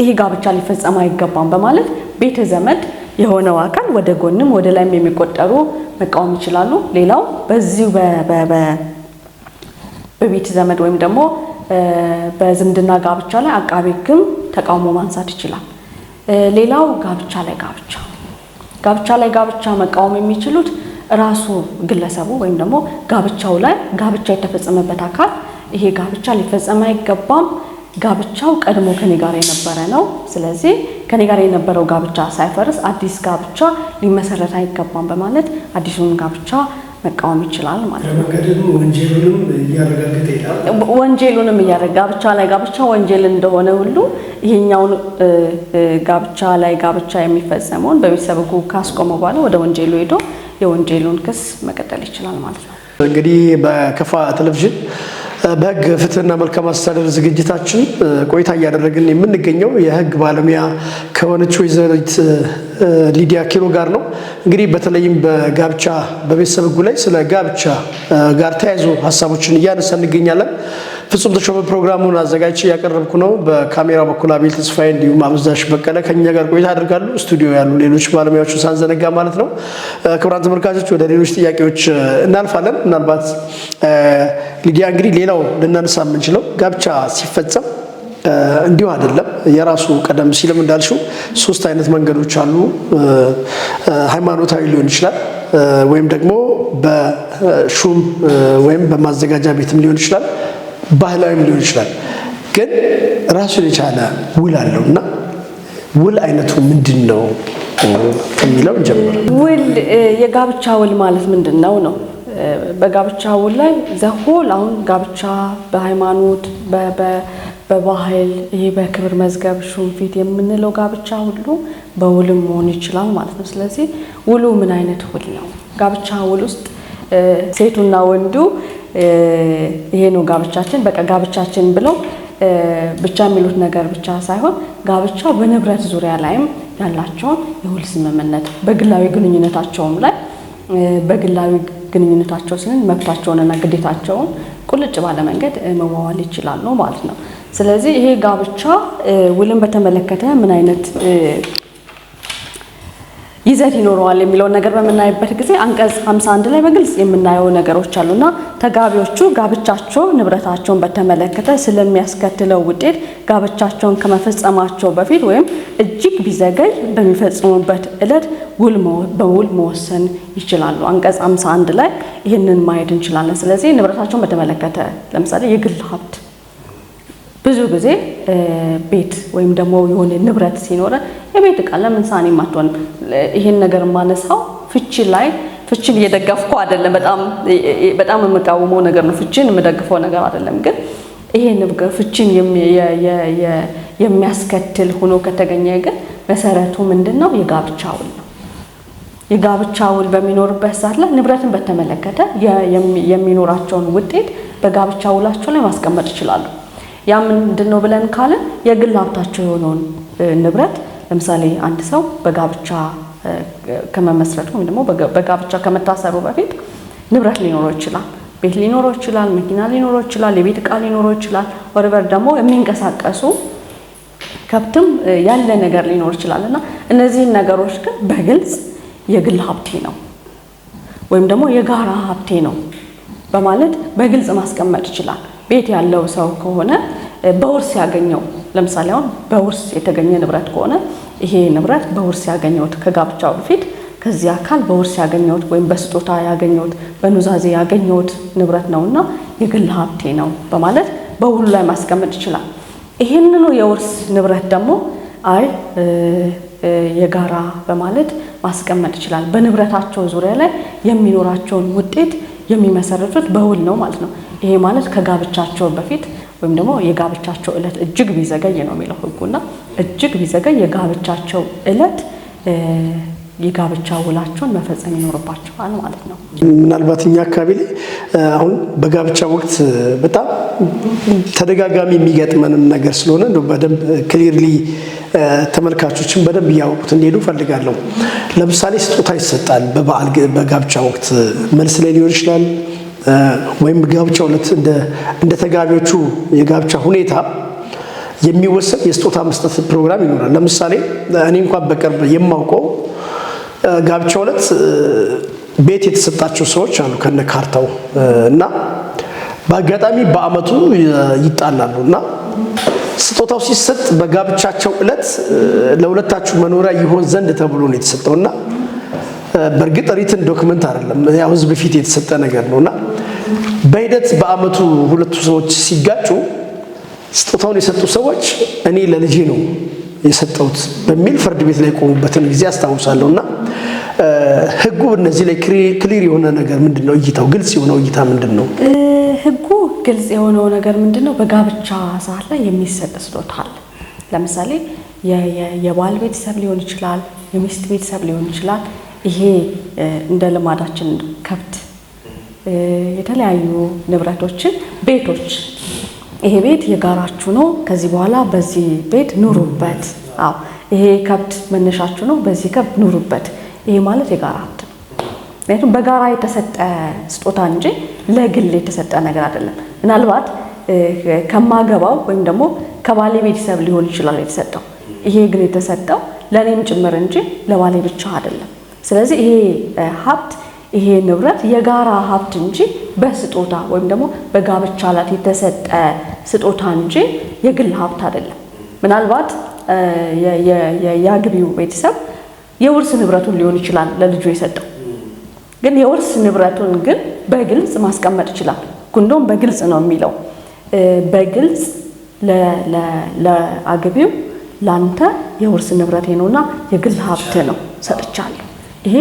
Speaker 2: ይሄ ጋብቻ ሊፈጸም አይገባም በማለት ቤተ ዘመድ የሆነው አካል ወደ ጎንም ወደ ላይም የሚቆጠሩ መቃወም ይችላሉ። ሌላው በዚሁ በቤተ ዘመድ ወይም ደግሞ በዝምድና ጋብቻ ላይ አቃቤ ሕግም ተቃውሞ ማንሳት ይችላል። ሌላው ጋብቻ ላይ ጋብቻ መቃወም የሚችሉት ራሱ ግለሰቡ ወይም ደግሞ ጋብቻው ላይ ጋብቻ የተፈጸመበት አካል ይሄ ጋብቻ ሊፈጸም አይገባም፣ ጋብቻው ቀድሞ ከኔ ጋር የነበረ ነው፣ ስለዚህ ከኔ ጋር የነበረው ጋብቻ ሳይፈርስ አዲስ ጋብቻ ሊመሰረት አይገባም በማለት አዲሱን ጋብቻ መቃወም ይችላል ማለት ነው።
Speaker 1: መንገድም ወንጀሉንም እያረጋገጠ ይላል።
Speaker 2: ወንጀሉንም ጋብቻ ላይ ጋብቻ ወንጀል እንደሆነ ሁሉ ይሄኛውን ጋብቻ ላይ ጋብቻ የሚፈጸመውን በቤተሰብ ሕጉ ካስቆመ በኋላ ወደ ወንጀሉ ሄዶ የወንጀሉን ክስ መቀጠል ይችላል ማለት ነው።
Speaker 1: እንግዲህ በከፋ ቴሌቪዥን በሕግ ፍትሕና መልካም አስተዳደር ዝግጅታችን ቆይታ እያደረግን የምንገኘው የሕግ ባለሙያ ከሆነች ወይዘሪት ሊዲያ ኪሮ ጋር ነው። እንግዲህ በተለይም በጋብቻ በቤተሰብ ሕጉ ላይ ስለ ጋብቻ ጋር ተያይዞ ሀሳቦችን እያነሳ እንገኛለን። ፍጹም ተሾመ ፕሮግራሙን አዘጋጅቼ እያቀረብኩ ነው። በካሜራ በኩል አቤል ተስፋዬ እንዲሁም አበዛሽ በቀለ ከኛ ጋር ቆይታ ያደርጋሉ። ስቱዲዮ ያሉ ሌሎች ባለሙያዎችን ሳንዘነጋ ማለት ነው። ክቡራን ተመልካቾች ወደ ሌሎች ጥያቄዎች እናልፋለን። ምናልባት ሊዲያ እንግዲህ ሌላው ልናነሳ የምንችለው ጋብቻ ሲፈጸም እንዲሁ አይደለም። የራሱ ቀደም ሲልም እንዳልሽው ሶስት አይነት መንገዶች አሉ። ሃይማኖታዊ ሊሆን ይችላል፣ ወይም ደግሞ በሹም ወይም በማዘጋጃ ቤትም ሊሆን ይችላል፣ ባህላዊም ሊሆን ይችላል። ግን ራሱን የቻለ ውል አለው እና ውል አይነቱ ምንድን ነው ከሚለው እንጀምር።
Speaker 2: ውል የጋብቻ ውል ማለት ምንድን ነው ነው? በጋብቻ ውል ላይ the whole አሁን ጋብቻ በሃይማኖት፣ በባህል፣ ይሄ በክብር መዝገብ ሹም ፊት የምንለው ጋብቻ ሁሉ በውልም መሆን ይችላል ማለት ነው። ስለዚህ ውሉ ምን አይነት ውል ነው? ጋብቻ ውል ውስጥ ሴቱና ወንዱ ይሄ ነው ጋብቻችን፣ በቃ ጋብቻችን ብለው ብቻ የሚሉት ነገር ብቻ ሳይሆን ጋብቻ በንብረት ዙሪያ ላይም ያላቸውን የውል ስምምነት፣ በግላዊ ግንኙነታቸውም ላይ፣ በግላዊ ግንኙነታቸው ስንል መብታቸውንና ግዴታቸውን ቁልጭ ባለ መንገድ መዋዋል ይችላሉ ማለት ነው። ስለዚህ ይሄ ጋብቻ ውልን በተመለከተ ምን አይነት ይዘት ይኖረዋል የሚለውን ነገር በምናይበት ጊዜ አንቀጽ 51 ላይ በግልጽ የምናየው ነገሮች አሉና ተጋቢዎቹ ጋብቻቸው ንብረታቸውን በተመለከተ ስለሚያስከትለው ውጤት ጋብቻቸውን ከመፈጸማቸው በፊት ወይም እጅግ ቢዘገይ በሚፈጽሙበት ዕለት በውል መወሰን ይችላሉ። አንቀጽ 51 ላይ ይህንን ማየት እንችላለን። ስለዚህ ንብረታቸውን በተመለከተ ለምሳሌ የግል ሀብት፣ ብዙ ጊዜ ቤት ወይም ደግሞ የሆነ ንብረት ሲኖረ የቤት ዕቃ ለምን ሳህኔም አትሆንም? ይሄን ነገር የማነሳው ፍቺ ላይ ፍቺን እየደገፍኩ አይደለም። በጣም በጣም የምቃወመው ነገር ነው። ፍቺን የምደግፈው ነገር አይደለም። ግን ይሄ ነገር ፍቺን የሚያስከትል ሆኖ ከተገኘ ግን መሰረቱ ምንድን ነው? የጋብቻ ውል ነው። የጋብቻ ውል በሚኖርበት ሰዓት ላይ ንብረትን በተመለከተ የሚኖራቸውን ውጤት በጋብቻ ውላቸው ላይ ማስቀመጥ ይችላሉ። ያ ምንድን ነው ብለን ካልን የግል ሀብታቸው የሆነውን ንብረት፣ ለምሳሌ አንድ ሰው በጋብቻ ከመመስረቱ ወይም ደግሞ በጋብቻ ከመታሰሩ በፊት ንብረት ሊኖረው ይችላል። ቤት ሊኖረው ይችላል፣ መኪና ሊኖረው ይችላል፣ የቤት ዕቃ ሊኖረው ይችላል። Whatever ደግሞ የሚንቀሳቀሱ ከብትም ያለ ነገር ሊኖር ይችላል እና እነዚህን ነገሮች ግን በግልጽ የግል ሀብቴ ነው ወይም ደግሞ የጋራ ሀብቴ ነው በማለት በግልጽ ማስቀመጥ ይችላል። ቤት ያለው ሰው ከሆነ በውርስ ያገኘው፣ ለምሳሌ አሁን በውርስ የተገኘ ንብረት ከሆነ ይሄ ንብረት በውርስ ያገኘሁት፣ ከጋብቻው በፊት ከዚህ አካል በውርስ ያገኘሁት ወይም በስጦታ ያገኘሁት፣ በኑዛዜ ያገኘሁት ንብረት ነውና የግል ሀብቴ ነው በማለት በውሉ ላይ ማስቀመጥ ይችላል። ይህንኑ የውርስ ንብረት ደግሞ አይ የጋራ በማለት ማስቀመጥ ይችላል። በንብረታቸው ዙሪያ ላይ የሚኖራቸውን ውጤት የሚመሰርቱት በውል ነው ማለት ነው። ይሄ ማለት ከጋብቻቸው በፊት ወይም ደግሞ የጋብቻቸው ዕለት እጅግ ቢዘገይ ነው የሚለው ሕጉና እጅግ ቢዘገይ የጋብቻቸው ዕለት የጋብቻ ውላቸውን መፈጸም ይኖርባቸዋል ማለት ነው።
Speaker 1: ምናልባት እኛ አካባቢ ላይ አሁን በጋብቻ ወቅት በጣም ተደጋጋሚ የሚገጥመንም ነገር ስለሆነ እንደው በደንብ clearly ተመልካቾችን በደንብ እያወቁት እንዲሄዱ እፈልጋለሁ። ለምሳሌ ስጦታ ይሰጣል በበዓል፣ በጋብቻ ወቅት መልስ ላይ ሊሆን ይችላል ወይም ጋብቻ ዕለት እንደ ተጋቢዎቹ የጋብቻ ሁኔታ የሚወሰን የስጦታ መስጠት ፕሮግራም ይኖራል። ለምሳሌ እኔ እንኳን በቅርብ የማውቀው ጋብቻ ዕለት ቤት የተሰጣቸው ሰዎች አሉ ከነ ካርታው እና በአጋጣሚ በአመቱ ይጣላሉ እና ስጦታው ሲሰጥ በጋብቻቸው ዕለት ለሁለታችሁ መኖሪያ ይሆን ዘንድ ተብሎ ነው የተሰጠው እና በእርግጥ written document አይደለም፣ ያው ህዝብ ፊት የተሰጠ ነገር ነው እና በሂደት በአመቱ ሁለቱ ሰዎች ሲጋጩ ስጦታውን የሰጡ ሰዎች እኔ ለልጄ ነው የሰጠሁት በሚል ፍርድ ቤት ላይ የቆሙበትን ጊዜ አስታውሳለሁ። እና ህጉ እነዚህ ላይ clear የሆነ ነገር ምንድን ነው? እይታው ግልጽ የሆነው እይታ ምንድን ነው?
Speaker 2: ህጉ ግልጽ የሆነው ነገር ምንድን ነው? በጋብቻ ሰዓት ላይ የሚሰጥ ስጦታ አለ። ለምሳሌ የባል ቤተሰብ ሊሆን ይችላል፣ የሚስት ቤተሰብ ሊሆን ይችላል። ይሄ እንደ ልማዳችን ከብት፣ የተለያዩ ንብረቶችን፣ ቤቶች፣ ይሄ ቤት የጋራችሁ ነው፣ ከዚህ በኋላ በዚህ ቤት ኑሩበት። አዎ ይሄ ከብት መነሻችሁ ነው፣ በዚህ ከብት ኑሩበት። ይሄ ማለት የጋራ ሀብት ነው። ምክንያቱም በጋራ የተሰጠ ስጦታ እንጂ ለግል የተሰጠ ነገር አይደለም። ምናልባት ከማገባው ወይም ደግሞ ከባሌ ቤተሰብ ሊሆን ይችላል የተሰጠው። ይሄ ግን የተሰጠው ለእኔም ጭምር እንጂ ለባሌ ብቻ አይደለም። ስለዚህ ይሄ ሀብት ይሄ ንብረት የጋራ ሀብት እንጂ በስጦታ ወይም ደግሞ በጋብቻ ላይ የተሰጠ ስጦታ እንጂ የግል ሀብት አይደለም። ምናልባት የአግቢው ቤተሰብ የውርስ ንብረቱን ሊሆን ይችላል ለልጁ የሰጠው፣ ግን የውርስ ንብረቱን ግን በግልጽ ማስቀመጥ ይችላል። እንደውም በግልጽ ነው የሚለው፣ በግልጽ ለአግቢው ላንተ የውርስ ንብረቴ ነውና የግል ሀብት ነው ሰጥቻለሁ። ይሄ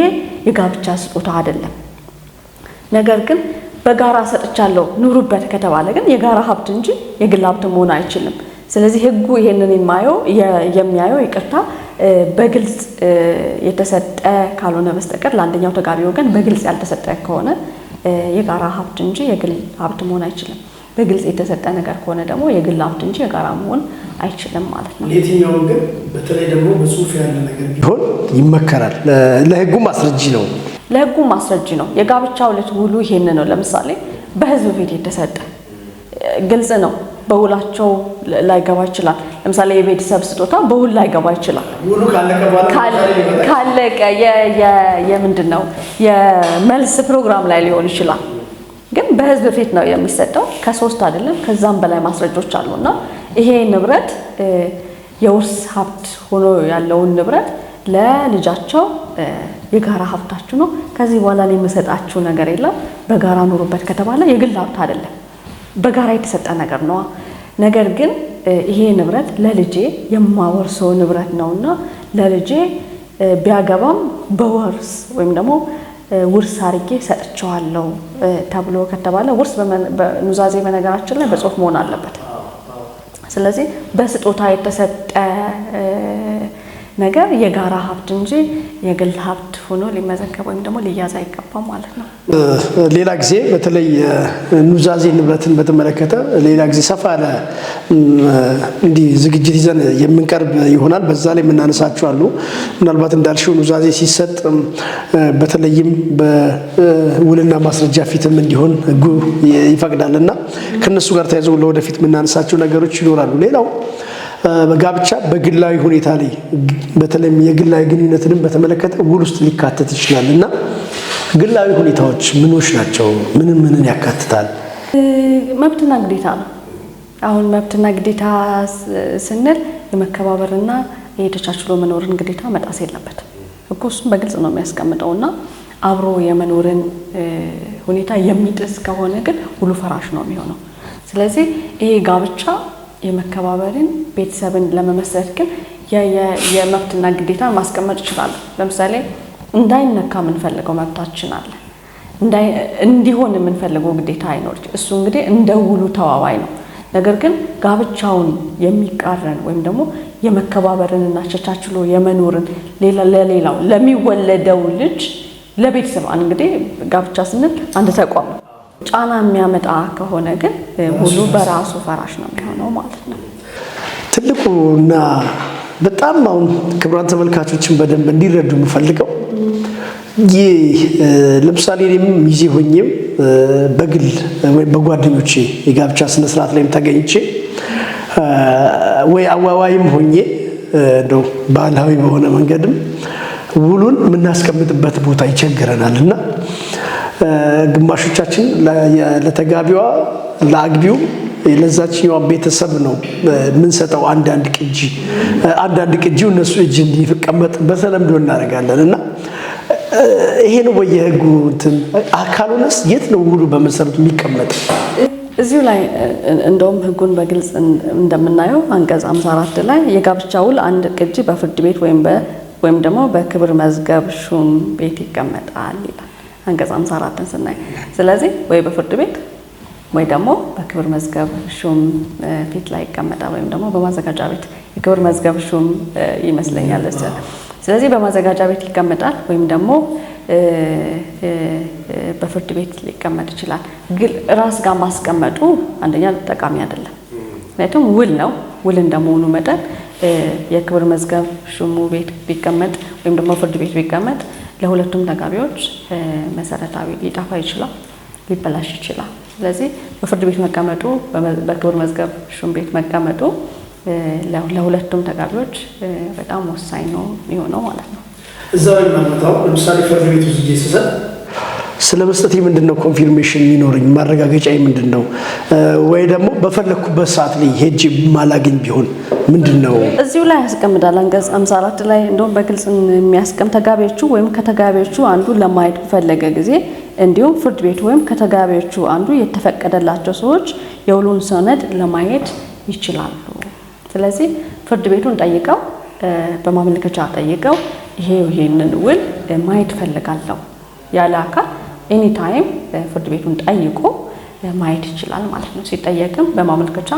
Speaker 2: የጋብቻ ስጦታ አይደለም። ነገር ግን በጋራ ሰጥቻለሁ ኑሩበት ከተባለ ግን የጋራ ሀብት እንጂ የግል ሀብት መሆን አይችልም። ስለዚህ ሕጉ ይሄንን የሚያየው ይቅርታ በግልጽ የተሰጠ ካልሆነ በስተቀር ለአንደኛው ተጋቢ ወገን በግልጽ ያልተሰጠ ከሆነ የጋራ ሀብት እንጂ የግል ሀብት መሆን አይችልም። በግልጽ የተሰጠ ነገር ከሆነ ደግሞ የግል ሀብት እንጂ የጋራ መሆን አይችልም ማለት ነው።
Speaker 1: የትኛውም ግን በተለይ ደግሞ በጽሁፍ ያለ ነገር ቢሆን ይመከራል። ለህጉ ማስረጂ ነው።
Speaker 2: ለህጉ ማስረጂ ነው። የጋብቻ ውል ውሉ ይሄን ነው። ለምሳሌ በህዝብ ፊት የተሰጠ ግልጽ ነው። በውላቸው ላይገባ ይችላል። ለምሳሌ የቤተሰብ ስጦታ በውል ላይገባ ይችላል።
Speaker 1: ውሉ
Speaker 2: ካለቀ የምንድን ነው የመልስ ፕሮግራም ላይ ሊሆን ይችላል። ግን በህዝብ ፊት ነው የሚሰጠው። ከሶስት አይደለም ከዛም በላይ ማስረጃዎች አሉና ይሄ ንብረት የውርስ ሀብት ሆኖ ያለውን ንብረት ለልጃቸው የጋራ ሀብታችሁ ነው፣ ከዚህ በኋላ እኔ የምሰጣችሁ ነገር የለም፣ በጋራ ኑሩበት ከተባለ የግል ሀብት አይደለም፣ በጋራ የተሰጠ ነገር ነዋ። ነገር ግን ይሄ ንብረት ለልጄ የማወርሰው ንብረት ነውና ለልጄ ቢያገባም በወርስ ወይም ደግሞ ውርስ አድርጌ ሰጥቼዋለሁ ተብሎ ከተባለ ውርስ ኑዛዜ በነገራችን ላይ በጽሁፍ መሆን አለበት። ስለዚህ በስጦታ የተሰጠ ነገር የጋራ ሀብት እንጂ የግል ሀብት ሆኖ ሊመዘገብ ወይም ደግሞ ሊያዝ አይገባም ማለት ነው።
Speaker 1: ሌላ ጊዜ በተለይ ኑዛዜ ንብረትን በተመለከተ ሌላ ጊዜ ሰፋ ያለ እንዲህ ዝግጅት ይዘን የምንቀርብ ይሆናል። በዛ ላይ የምናነሳቸው አሉ። ምናልባት እንዳልሽው ኑዛዜ ሲሰጥ በተለይም በውልና ማስረጃ ፊትም እንዲሆን ሕጉ ይፈቅዳል እና ከእነሱ ጋር ተያይዘው ለወደፊት የምናነሳቸው ነገሮች ይኖራሉ። ሌላው በጋብቻ በግላዊ ሁኔታ ላይ በተለይም የግላዊ ግንኙነትንም በተመለከተ ውል ውስጥ ሊካተት ይችላል እና ግላዊ ሁኔታዎች ምኖች ናቸው? ምንን ምንን ያካትታል?
Speaker 2: መብትና ግዴታ ነው። አሁን መብትና ግዴታ ስንል የመከባበርና የተቻችሎ መኖርን ግዴታ መጣስ የለበትም። ሕጉ እሱም በግልጽ ነው የሚያስቀምጠውና አብሮ የመኖርን ሁኔታ የሚጥስ ከሆነ ግን ውሉ ፈራሽ ነው የሚሆነው። ስለዚህ ይሄ ጋብቻ የመከባበርን ቤተሰብን ለመመስረት ግን የመብትና ግዴታ ማስቀመጥ ይችላሉ። ለምሳሌ እንዳይነካ የምንፈልገው መብታችን አለ፣ እንዲሆን የምንፈልገው ግዴታ አይኖር። እሱ እንግዲህ እንደ ውሉ ተዋዋይ ነው። ነገር ግን ጋብቻውን የሚቃረን ወይም ደግሞ የመከባበርንና ተቻችሎ የመኖርን ለሌላው ለሚወለደው ልጅ ለቤተሰብ እንግዲህ ጋብቻ ስንል አንድ ተቋም ነው። ጫና የሚያመጣ ከሆነ ግን ውሉ በራሱ ፈራሽ ነው የሚሆነው ማለት ነው።
Speaker 1: ትልቁና በጣም አሁን ክቡራን ተመልካቾችን በደንብ እንዲረዱ የምፈልገው ይህ ለምሳሌ እኔም ሚዜ ሆኜም በግል ወይም በጓደኞቼ የጋብቻ ስነስርዓት ላይም ተገኝቼ ወይ አዋዋይም ሆኜ እንደው ባህላዊ በሆነ መንገድም ውሉን የምናስቀምጥበት ቦታ ይቸግረናል እና ግማሾቻችን ለተጋቢዋ ለአግቢው ለዛችኛዋ ቤተሰብ ነው የምንሰጠው። አንዳንድ ቅጂ አንዳንድ ቅጂው እነሱ እጅ እንዲቀመጥ በተለምዶ እናደርጋለን እና ይሄ ነው ወይ የህጉ እንትን? ካልሆነስ የት ነው ውሉ በመሰረቱ የሚቀመጥ?
Speaker 2: እዚሁ ላይ እንደውም ህጉን በግልጽ እንደምናየው አንቀጽ 54 ላይ የጋብቻ ውል አንድ ቅጂ በፍርድ ቤት ወይም ወይም ደግሞ በክብር መዝገብ ሹም ቤት ይቀመጣል ይላል አንቀጽ 54ን ስናይ። ስለዚህ ወይ በፍርድ ቤት ወይ ደግሞ በክብር መዝገብ ሹም ፊት ላይ ይቀመጣል፣ ወይም ደግሞ በማዘጋጃ ቤት፣ የክብር መዝገብ ሹም ይመስለኛል። ስለዚህ በማዘጋጃ ቤት ይቀመጣል ወይም ደግሞ በፍርድ ቤት ሊቀመጥ ይችላል። ግን ራስ ጋር ማስቀመጡ አንደኛ ጠቃሚ አይደለም። ምክንያቱም ውል ነው። ውል እንደመሆኑ መጠን የክብር መዝገብ ሹሙ ቤት ቢቀመጥ ወይም ደግሞ ፍርድ ቤት ቢቀመጥ ለሁለቱም ተጋቢዎች መሰረታዊ ሊጠፋ ይችላል፣ ሊበላሽ ይችላል። ስለዚህ በፍርድ ቤት መቀመጡ፣ በክብር መዝገብ ሹም ቤት መቀመጡ ለሁለቱም ተጋቢዎች በጣም ወሳኝ ነው የሚሆነው ማለት ነው።
Speaker 1: እዛው የማመጣው ለምሳሌ ፍርድ ቤት ውስጥ ስሰጥ ስለ መስጠቴ ምንድን ነው confirmation የሚኖረኝ፣ ማረጋገጫ ምንድን ነው? ወይ ደግሞ በፈለግኩበት ሰዓት ላይ ሄጄ ማላገኝ ቢሆን ምንድን ነው?
Speaker 2: እዚሁ ላይ ያስቀምጣል። አንቀጽ 54 ላይ እንደውም በግልጽ የሚያስቀምጥ ተጋቢዎቹ ወይም ከተጋቢዎቹ አንዱ ለማየት በፈለገ ጊዜ እንዲሁም ፍርድ ቤቱ ወይም ከተጋቢዎቹ አንዱ የተፈቀደላቸው ሰዎች የውሉን ሰነድ ለማየት ይችላሉ። ስለዚህ ፍርድ ቤቱን ጠይቀው፣ በማመልከቻ ጠይቀው ይሄንን ውል ማየት ፈልጋለሁ ያለ አካል anytime ፍርድ ቤቱን ጠይቆ ማየት ይችላል ማለት ነው። ሲጠየቅም በማመልከቻ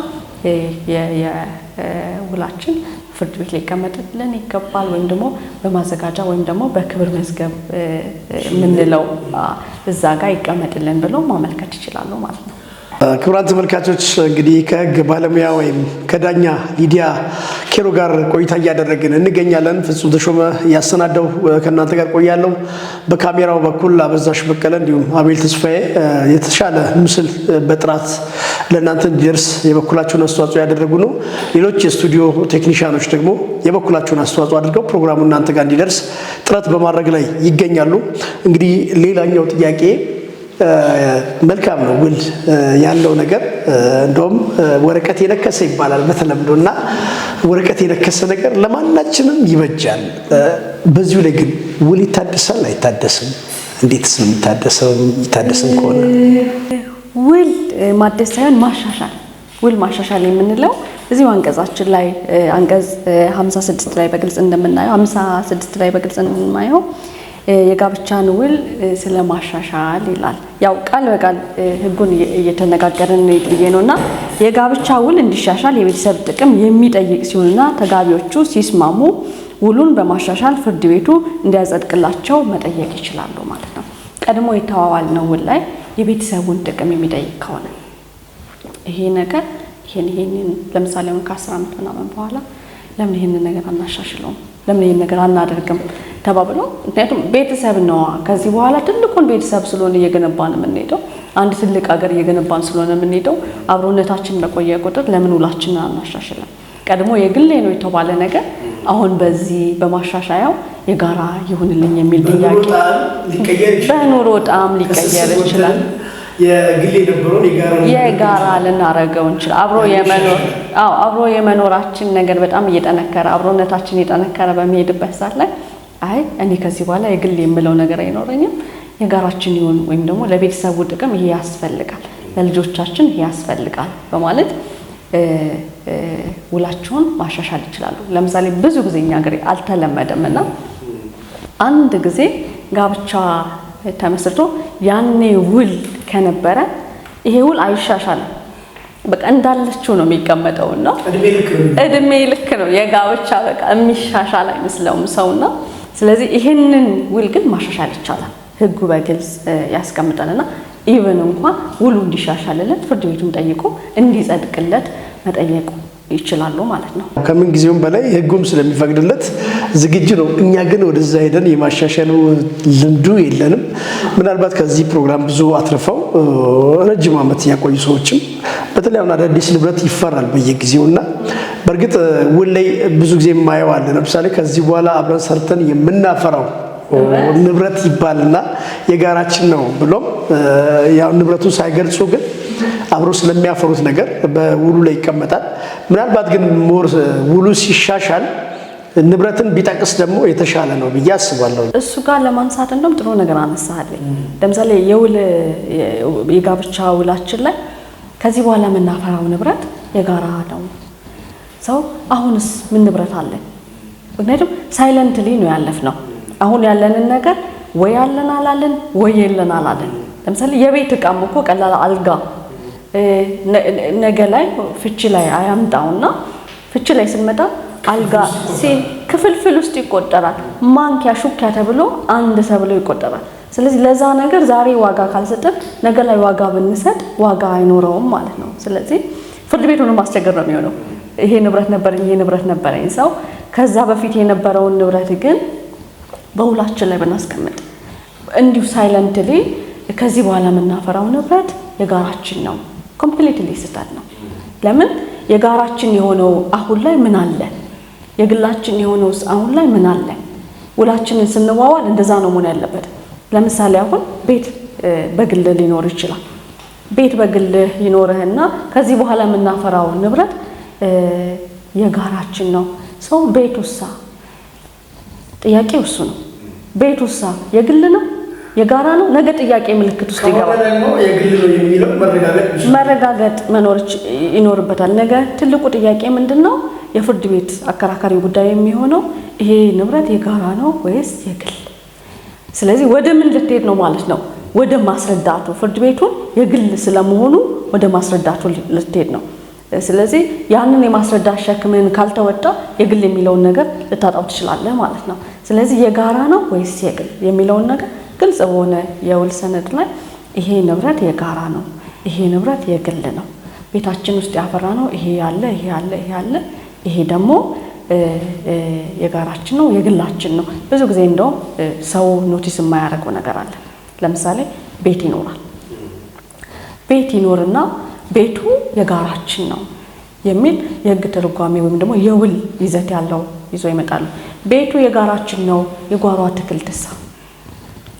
Speaker 2: የውላችን ፍርድ ቤት ሊቀመጥልን ይገባል፣ ወይም ደግሞ በማዘጋጃ ወይም ደግሞ በክብር መዝገብ የምንለው እዛ ጋር ይቀመጥልን ብሎ ማመልከት ይችላሉ ማለት ነው።
Speaker 1: ክቡራን ተመልካቾች፣ እንግዲህ ከሕግ ባለሙያ ወይም ከዳኛ ሊዲያ ኬሮ ጋር ቆይታ እያደረግን እንገኛለን። ፍጹም ተሾመ እያሰናዳው ከእናንተ ጋር ቆያለሁ። በካሜራው በኩል አበዛሽ በቀለ እንዲሁም አቤል ተስፋዬ የተሻለ ምስል በጥራት ለእናንተ እንዲደርስ የበኩላቸውን አስተዋጽኦ ያደረጉ ነው። ሌሎች የስቱዲዮ ቴክኒሽያኖች ደግሞ የበኩላቸውን አስተዋጽኦ አድርገው ፕሮግራሙ እናንተ ጋር እንዲደርስ ጥረት በማድረግ ላይ ይገኛሉ። እንግዲህ ሌላኛው ጥያቄ፣ መልካም ነው ውል ያለው ነገር፣ እንደውም ወረቀት የነከሰ ይባላል በተለምዶ፣ እና ወረቀት የነከሰ ነገር ለማናችንም ይበጃል። በዚሁ ላይ ግን ውል ይታደሳል አይታደስም? እንዴትስ ነው የሚታደሰው? ይታደስም ከሆነ?
Speaker 2: ውል ማደስ ሳይሆን ማሻሻል። ውል ማሻሻል የምንለው እዚሁ አንቀጻችን ላይ አንቀጽ 56 ላይ በግልጽ እንደምናየው፣ 56 ላይ በግልጽ እንደምናየው የጋብቻን ውል ስለ ማሻሻል ይላል። ያው ቃል በቃል ሕጉን እየተነጋገርን ብዬ ነው። እና የጋብቻ ውል እንዲሻሻል የቤተሰብ ጥቅም የሚጠይቅ ሲሆንና ተጋቢዎቹ ሲስማሙ ውሉን በማሻሻል ፍርድ ቤቱ እንዲያጸድቅላቸው መጠየቅ ይችላሉ ማለት ነው። ቀድሞ የተዋዋልነው ውል ላይ የቤተሰቡን ጥቅም የሚጠይቅ ከሆነ ይሄ ነገር ይሄን ይሄንን ለምሳሌ አሁን ከ10 ዓመት ምናምን በኋላ ለምን ይሄንን ነገር አናሻሽለውም፣ ለምን ይሄን ነገር አናደርግም ተባብሎ፣ ምክንያቱም ቤተሰብ ነዋ። ከዚህ በኋላ ትልቁን ቤተሰብ ስለሆነ እየገነባን የምንሄደው፣ አንድ ትልቅ ሀገር እየገነባን ስለሆነ የምንሄደው፣ አብሮነታችን በቆየ ቁጥር ለምን ውላችንን አናሻሽልም? ቀድሞ የግሌ ነው የተባለ ነገር አሁን በዚህ በማሻሻያው የጋራ ይሁንልኝ የሚል ጥያቄ በኑሮ ጣም ሊቀየር ይችላል።
Speaker 1: የግል የነበረውን የጋራ
Speaker 2: የጋራ ልናረገው እንችላል። አብሮ የመኖር አዎ አብሮ የመኖራችን ነገር በጣም እየጠነከረ፣ አብሮነታችን እየጠነከረ በሚሄድበት ሰዓት ላይ አይ እኔ ከዚህ በኋላ የግል የምለው ነገር አይኖረኝም፣ የጋራችን ይሁን፣ ወይም ደግሞ ለቤተሰቡ ጥቅም ይሄ ያስፈልጋል፣ ለልጆቻችን ይሄ ያስፈልጋል በማለት ውላቸውን ማሻሻል ይችላሉ። ለምሳሌ ብዙ ጊዜ እኛ ሀገር አልተለመደም እና አንድ ጊዜ ጋብቻ ተመስርቶ ያኔ ውል ከነበረ ይሄ ውል አይሻሻልም። በቃ እንዳለችው ነው የሚቀመጠው እና እድሜ ልክ ነው የጋብቻ፣ በቃ የሚሻሻል አይመስለውም ሰውና፣ ስለዚህ ይሄንን ውል ግን ማሻሻል ይቻላል። ሕጉ በግልጽ ያስቀምጣልና even እንኳን ውሉ እንዲሻሻልለት ፍርድ ቤቱን ጠይቆ እንዲጸድቅለት መጠየቁ ይችላሉ ማለት ነው።
Speaker 1: ከምን ጊዜውም በላይ ሕጉም ስለሚፈቅድለት ዝግጁ ነው። እኛ ግን ወደዛ ሄደን የማሻሻሉ ልምዱ የለንም። ምናልባት ከዚህ ፕሮግራም ብዙ አትርፈው ረጅም ዓመት ያቆዩ ሰዎችም፣ በተለይ አሁን አዳዲስ ንብረት ይፈራል በየጊዜው፣ እና በእርግጥ ውል ላይ ብዙ ጊዜ የማየው አለ። ለምሳሌ ከዚህ በኋላ አብረን ሰርተን የምናፈራው ንብረት ይባልና የጋራችን ነው ብሎም ያው ንብረቱን ሳይገልጹ ግን አብሮ ስለሚያፈሩት ነገር በውሉ ላይ ይቀመጣል። ምናልባት ግን more ውሉ ሲሻሻል ንብረትን ቢጠቅስ ደግሞ የተሻለ ነው ብዬ አስባለሁ።
Speaker 2: እሱ ጋር ለማንሳት እንደውም ጥሩ ነገር አነሳልኝ። ለምሳሌ የውል የጋብቻ ውላችን ላይ ከዚህ በኋላ የምናፈራው ንብረት የጋራ ነው። ሰው አሁንስ ምን ንብረት አለን? ምክንያቱም silently ነው ያለፍነው። አሁን ያለንን ነገር ወይ ያለን አላለን ወይ የለን አላለን። ለምሳሌ የቤት እቃም እኮ ቀላል አልጋ ነገ ላይ ፍቺ ላይ አያምጣውና ፍቺ ላይ ስንመጣ አልጋ ክፍልፍል ውስጥ ይቆጠራል። ማንኪያ ሹኪያ ተብሎ አንድ ተብሎ ይቆጠራል። ስለዚህ ለዛ ነገር ዛሬ ዋጋ ካልሰጠን ነገ ላይ ዋጋ ብንሰጥ ዋጋ አይኖረውም ማለት ነው። ስለዚህ ፍርድ ቤቱን ማስቸገር ነው የሚሆነው። ይሄ ንብረት ነበረኝ፣ ይሄ ንብረት ነበረኝ ሰው ከዛ በፊት የነበረውን ንብረት ግን በውላችን ላይ ብናስቀምጥ እንዲሁ silently ከዚህ በኋላ የምናፈራው ንብረት የጋራችን ነው፣ completely ስህተት ነው። ለምን የጋራችን የሆነው አሁን ላይ ምን አለ? የግላችን የሆነውስ አሁን ላይ ምን አለ? ውላችንን ስንዋዋል እንደዛ ነው መሆን ያለበት። ለምሳሌ አሁን ቤት በግል ሊኖር ይችላል። ቤት በግል ይኖርህና ከዚህ በኋላ የምናፈራው ንብረት የጋራችን ነው። ሰው ቤት ውሳ ጥያቄው እሱ ነው። ቤት ውሳ የግል ነው የጋራ ነው? ነገ ጥያቄ ምልክት ውስጥ ይገባል። መረጋገጥ መኖር ይኖርበታል። ነገ ትልቁ ጥያቄ ምንድን ነው? የፍርድ ቤት አከራካሪ ጉዳይ የሚሆነው ይሄ ንብረት የጋራ ነው ወይስ የግል? ስለዚህ ወደ ምን ልትሄድ ነው ማለት ነው? ወደ ማስረዳቱ፣ ፍርድ ቤቱን የግል ስለመሆኑ ወደ ማስረዳቱ ልትሄድ ነው። ስለዚህ ያንን የማስረዳት ሸክምህን ካልተወጣ የግል የሚለውን ነገር ልታጣው ትችላለህ ማለት ነው። ስለዚህ የጋራ ነው ወይስ የግል የሚለውን ነገር ግልጽ በሆነ የውል ሰነድ ላይ ይሄ ንብረት የጋራ ነው፣ ይሄ ንብረት የግል ነው፣ ቤታችን ውስጥ ያፈራ ነው፣ ይሄ ያለ ይሄ ያለ ይሄ ያለ፣ ይሄ ደግሞ የጋራችን ነው የግላችን ነው። ብዙ ጊዜ እንደውም ሰው notice የማያደርገው ነገር አለ። ለምሳሌ ቤት ይኖራል። ቤት ይኖርና ቤቱ የጋራችን ነው የሚል የሕግ ትርጓሜ ወይም ደግሞ የውል ይዘት ያለው ይዞ ይመጣሉ። ቤቱ የጋራችን ነው፣ የጓሮ አትክልትሳ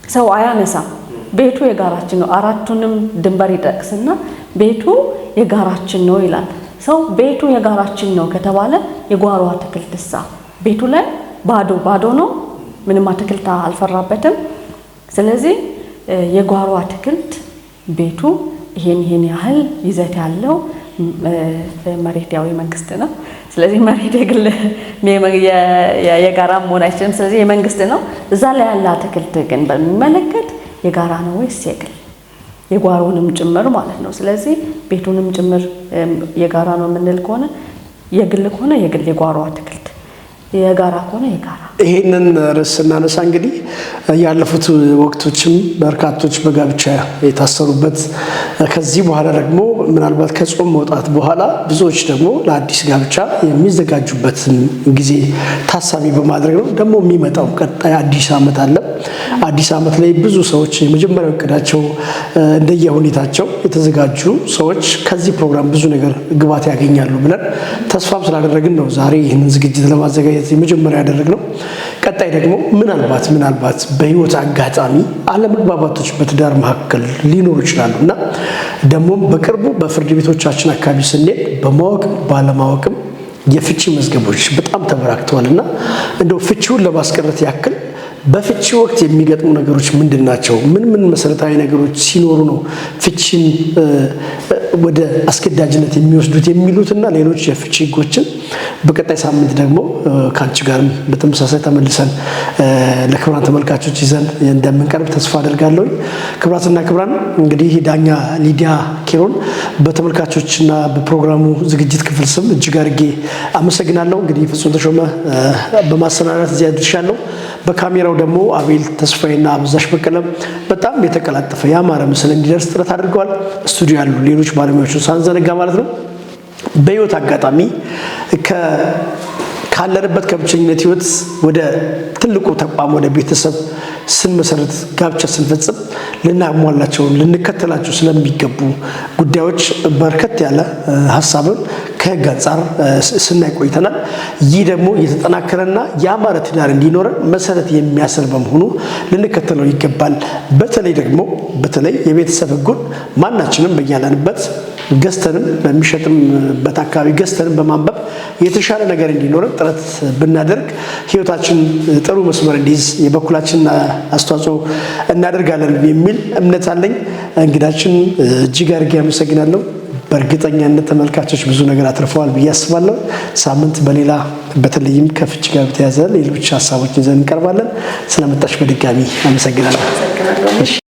Speaker 2: ሰው አያነሳም። ቤቱ የጋራችን ነው፣ አራቱንም ድንበር ይጠቅስና ቤቱ የጋራችን ነው ይላል። ሰው ቤቱ የጋራችን ነው ከተባለ የጓሮ አትክልትሳ ቤቱ ላይ ባዶ ባዶ ነው፣ ምንም አትክልት አልፈራበትም። ስለዚህ የጓሮ አትክልት ቤቱ ይሄን ይሄን ያህል ይዘት ያለው መሬት ያው የመንግስት ነው። ስለዚህ መሬት የግል የጋራ መሆን አይችልም። ስለዚህ የመንግስት ነው። እዛ ላይ ያለ አትክልት ግን በሚመለከት የጋራ ነው ወይስ የግል? የጓሮንም ጭምር ማለት ነው። ስለዚህ ቤቱንም ጭምር የጋራ ነው የምንል ከሆነ የግል ከሆነ የግል የጓሮ አትክልት፣ የጋራ ከሆነ የጋራ።
Speaker 1: ይሄንን ርዕስ ስናነሳ እንግዲህ ያለፉት ወቅቶችም በርካቶች በጋብቻ የታሰሩበት፣ ከዚህ በኋላ ደግሞ ምናልባት ከጾም መውጣት በኋላ ብዙዎች ደግሞ ለአዲስ ጋብቻ የሚዘጋጁበትን ጊዜ ታሳቢ በማድረግ ነው። ደግሞ የሚመጣው ቀጣይ አዲስ ዓመት አለ። አዲስ ዓመት ላይ ብዙ ሰዎች የመጀመሪያው እቅዳቸው እንደየሁኔታቸው የተዘጋጁ ሰዎች ከዚህ ፕሮግራም ብዙ ነገር ግብዓት ያገኛሉ ብለን ተስፋም ስላደረግን ነው ዛሬ ይህንን ዝግጅት ለማዘጋጀት የመጀመሪያ ያደረግነው። ቀጣይ ደግሞ ምናልባት በህይወት አጋጣሚ አለመግባባቶች በትዳር መካከል ሊኖሩ ይችላሉ እና ደግሞም በቅርቡ በፍርድ ቤቶቻችን አካባቢ ስንሄድ በማወቅም ባለማወቅም የፍቺ መዝገቦች በጣም ተበራክተዋል እና እንደው ፍቺውን ለማስቀረት ያክል በፍቺ ወቅት የሚገጥሙ ነገሮች ምንድን ናቸው? ምን ምን መሰረታዊ ነገሮች ሲኖሩ ነው ፍቺን ወደ አስገዳጅነት የሚወስዱት የሚሉትና ሌሎች የፍቺ ህጎችን በቀጣይ ሳምንት ደግሞ ከአንቺ ጋርም በተመሳሳይ ተመልሰን ለክቡራን ተመልካቾች ይዘን እንደምንቀርብ ተስፋ አደርጋለሁ። ክቡራትና ክቡራን እንግዲህ ዳኛ ሊዲያ ኪሮን በተመልካቾችና በፕሮግራሙ ዝግጅት ክፍል ስም እጅግ አድርጌ አመሰግናለሁ። እንግዲህ ፍጹም ተሾመ በማሰናዳት እዚያ አድርሻለሁ። በካሜራው ደግሞ አቤል ተስፋዬና አበዛሽ በቀለም በጣም የተቀላጠፈ ያማረ ምስል እንዲደርስ ጥረት አድርገዋል። ስቱዲዮ ያሉ ሌሎች ባለሙያዎችን ሳንዘነጋ ማለት ነው። በህይወት አጋጣሚ ካለንበት ከብቸኝነት ህይወት ወደ ትልቁ ተቋም ወደ ቤተሰብ ስንመሰርት ጋብቻ ስንፈጽም ልናሟላቸው ልንከተላቸው ስለሚገቡ ጉዳዮች በርከት ያለ ሀሳብን ከህግ አንጻር ስናይ ቆይተናል። ይህ ደግሞ የተጠናከረና ያማረ ትዳር እንዲኖረን መሰረት የሚያስር በመሆኑ ልንከተለው ይገባል። በተለይ ደግሞ በተለይ የቤተሰብ ህጉን ማናችንም በያለንበት ገዝተንም በሚሸጥምበት አካባቢ ገዝተንም በማንበብ የተሻለ ነገር እንዲኖረን ጥረት ብናደርግ ህይወታችን ጥሩ መስመር እንዲይዝ የበኩላችንን አስተዋጽኦ እናደርጋለን የሚል እምነት አለኝ። እንግዳችን እጅግ አድርጌ አመሰግናለሁ። በእርግጠኛነት ተመልካቾች ብዙ ነገር አትርፈዋል ብዬ አስባለሁ። ሳምንት በሌላ በተለይም ከፍች ጋር በተያያዘ ሌሎች ሀሳቦችን ይዘን እንቀርባለን። ስለመጣሽ በድጋሚ አመሰግናለሁ።
Speaker 2: አመሰግናለሁ።